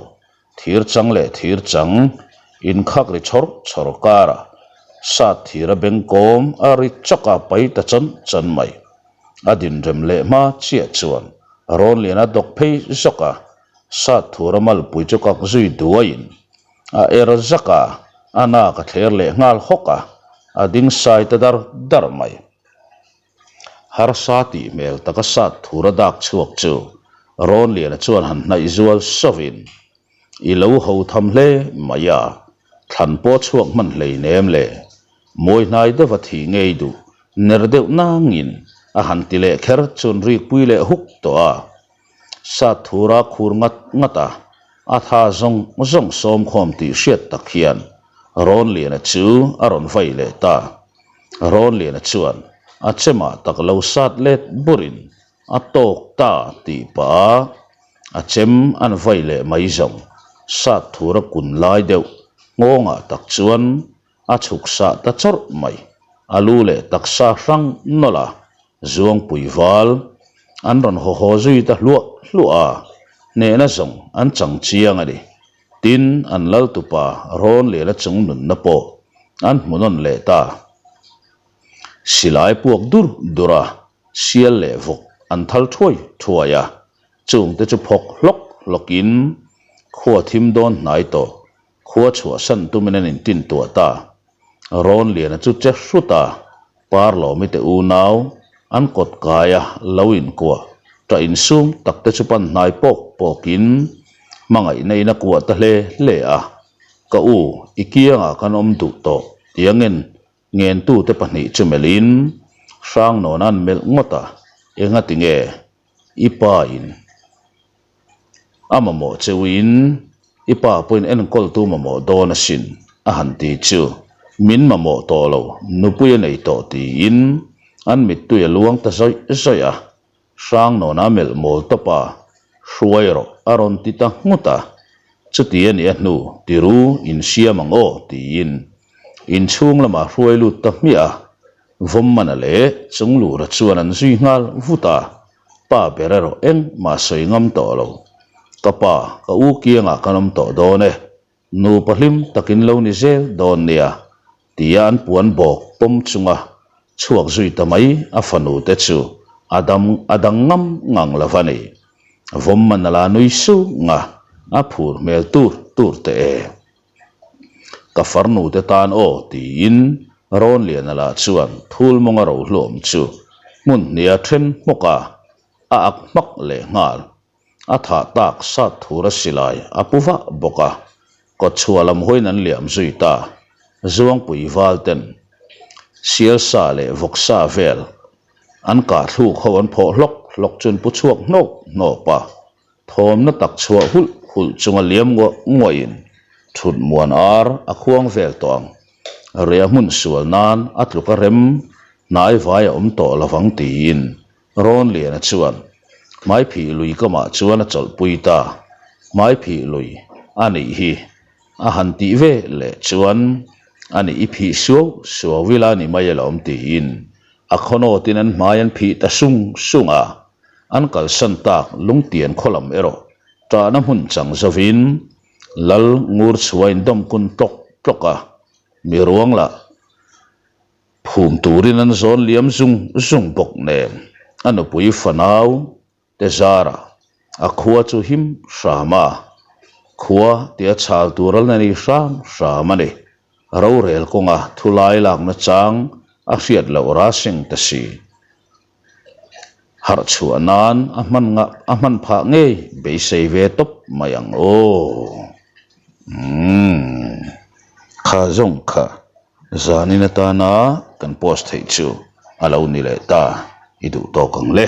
Thir chang leh thir chang inkhak ri chhawr chhawr kara sat thir a beng kawm a ri chawk a pai ta chawn chawn mai. A dinrem leh hma chiah chuan Rawnliana dawk phei zawk a, sat thur a malpui chu kak zui duaiin a er zak a, a nak a thler leh nghal hawk a, a ding sai ta dar dar mai. Harsa tih hmel taka sat thur a dak chhuak chu Rawnliana chuan han hnaih zual sawvin, I lo ho tham hle mai a, thlan pawh chhuak hman hlei nem le, mawi hnai deuha thih ngei duh ner deuh nangin a han ti leh kher chuan rikpui leh huk tawh a. Sat thura khur ngat ngat a, a tha zawng zawng sawmkhawm tih hriat tak hian Rawnliana chu a rawn vai leh ta. Rawnliana chuan a chemah tak lo sat let burin a tawk ta tih pah a, a chem an vai leh mai zawng. Sat thura kun lai deuh nghawngah tak chuan A chhuk sah ta chawrh mai. A lu leh taksa hrang nawlh a, Zuangpui val an rawn haw haw zui ta hluah hluah a, hnehna zawng an chang chiang a ni. Tin, an laltupa Rawnliana chung nunna pawh an hmu nawn leh ta. Silai puak dur dur a, sial leh vawk an thal thuai thuai a, chungte chu phawk hlawk hlawkin khua thim dawn hnai tawh Khua chhuahsan tumin an intin tuah ta. Rawnliana chu che hrut a, Parlawmi te unau an kawt kai a lo inkuah ṭah insum tak te chu pan hnai pawk pawkin hmangaihna in a kuah ta hle hle a. Ka u, i kiangah kan awm duh tawh tiangin Ngentute pahnih chu melhin Hrangnawna an melh ngawt a, engati nge i pa in a mamawh cheuhin i pa pawhin enkawltu mamawh dawn asin a han ti chu min mamawh tawh lo, nupui a nei tawh tiin an mittui a luang ta zawih zawih a, Hrangnawna a melh mawl tawp a, hruai rawh a rawn ti ta nghut a, chuti a nih a hnu tiru insiam ang aw tiin inchhung lamah hruai lut ta hmiah a, Vawmmana leh Chunglura chuan an zui nghal vut a, pa ber erawh engmah sawi ngam tawh lo, ka pa ka u kiangah kan awm tawh dawn e, Nupa hlim takin lo ni zel dawn nia, tia an puan bawk pawm chunga chhuak zui ta mai a fanu te chu a dam a dang ngam ngang lo va ni. Vawmman a la nui sung a, a phur hmel tur tur teh e. Ka farnu te tan aw tiin Rawnliana lah chuan thul mawnga rohluam chu hmun hniha then hmawk a, a ak hmak leh nghal. A thah tak sat thur a silai a pu vah bawk a, kawtchhuah lam hawiin an liam zui ta. Zuangpui val ten Sialsa leh Vawksa vel an kah thluk ho an phawh hlawk hlawk chu an pu chhuak hnawp hnawp a, thawmna tak chhuah hulh hulh chunga liam nguah nguahin thut muan ar a khuang vel tawh ang. Riah hmun sual nan a tluk a rem hnai vai a awm tawh lovang tiin Rawnliana chuan Hmaiphih lui kamah chuan a chawlhpui ta. Hmaiphih lui a nih hi a han tih ve leh chuan a nih i phih suau suau ila ni mai alawm tiin a khawnawtin an hmai an phih ta sung sung a. An kalsan tak lungtian khaw lam erawh ṭahna hmun chang zovin Lal ngur chhuah a indawm kun tlawk tlawk a, mi ruang lah phum turin an zawn liam zung zung bawk nen a nupui fanau te zarah a khua chu him hram a, khua tia chhal tur a la ni hram hram a ni. Rorel kawnga thulai lakna chang a hriat loh rasing ta si. Harh chhuah nan a hman ngah a hman phah ngei beisei ve tawp mai ang aw. Umm. Kha zawng kha zanin atana kan post theih chu a lo ni leh ta i duh tawk ang le.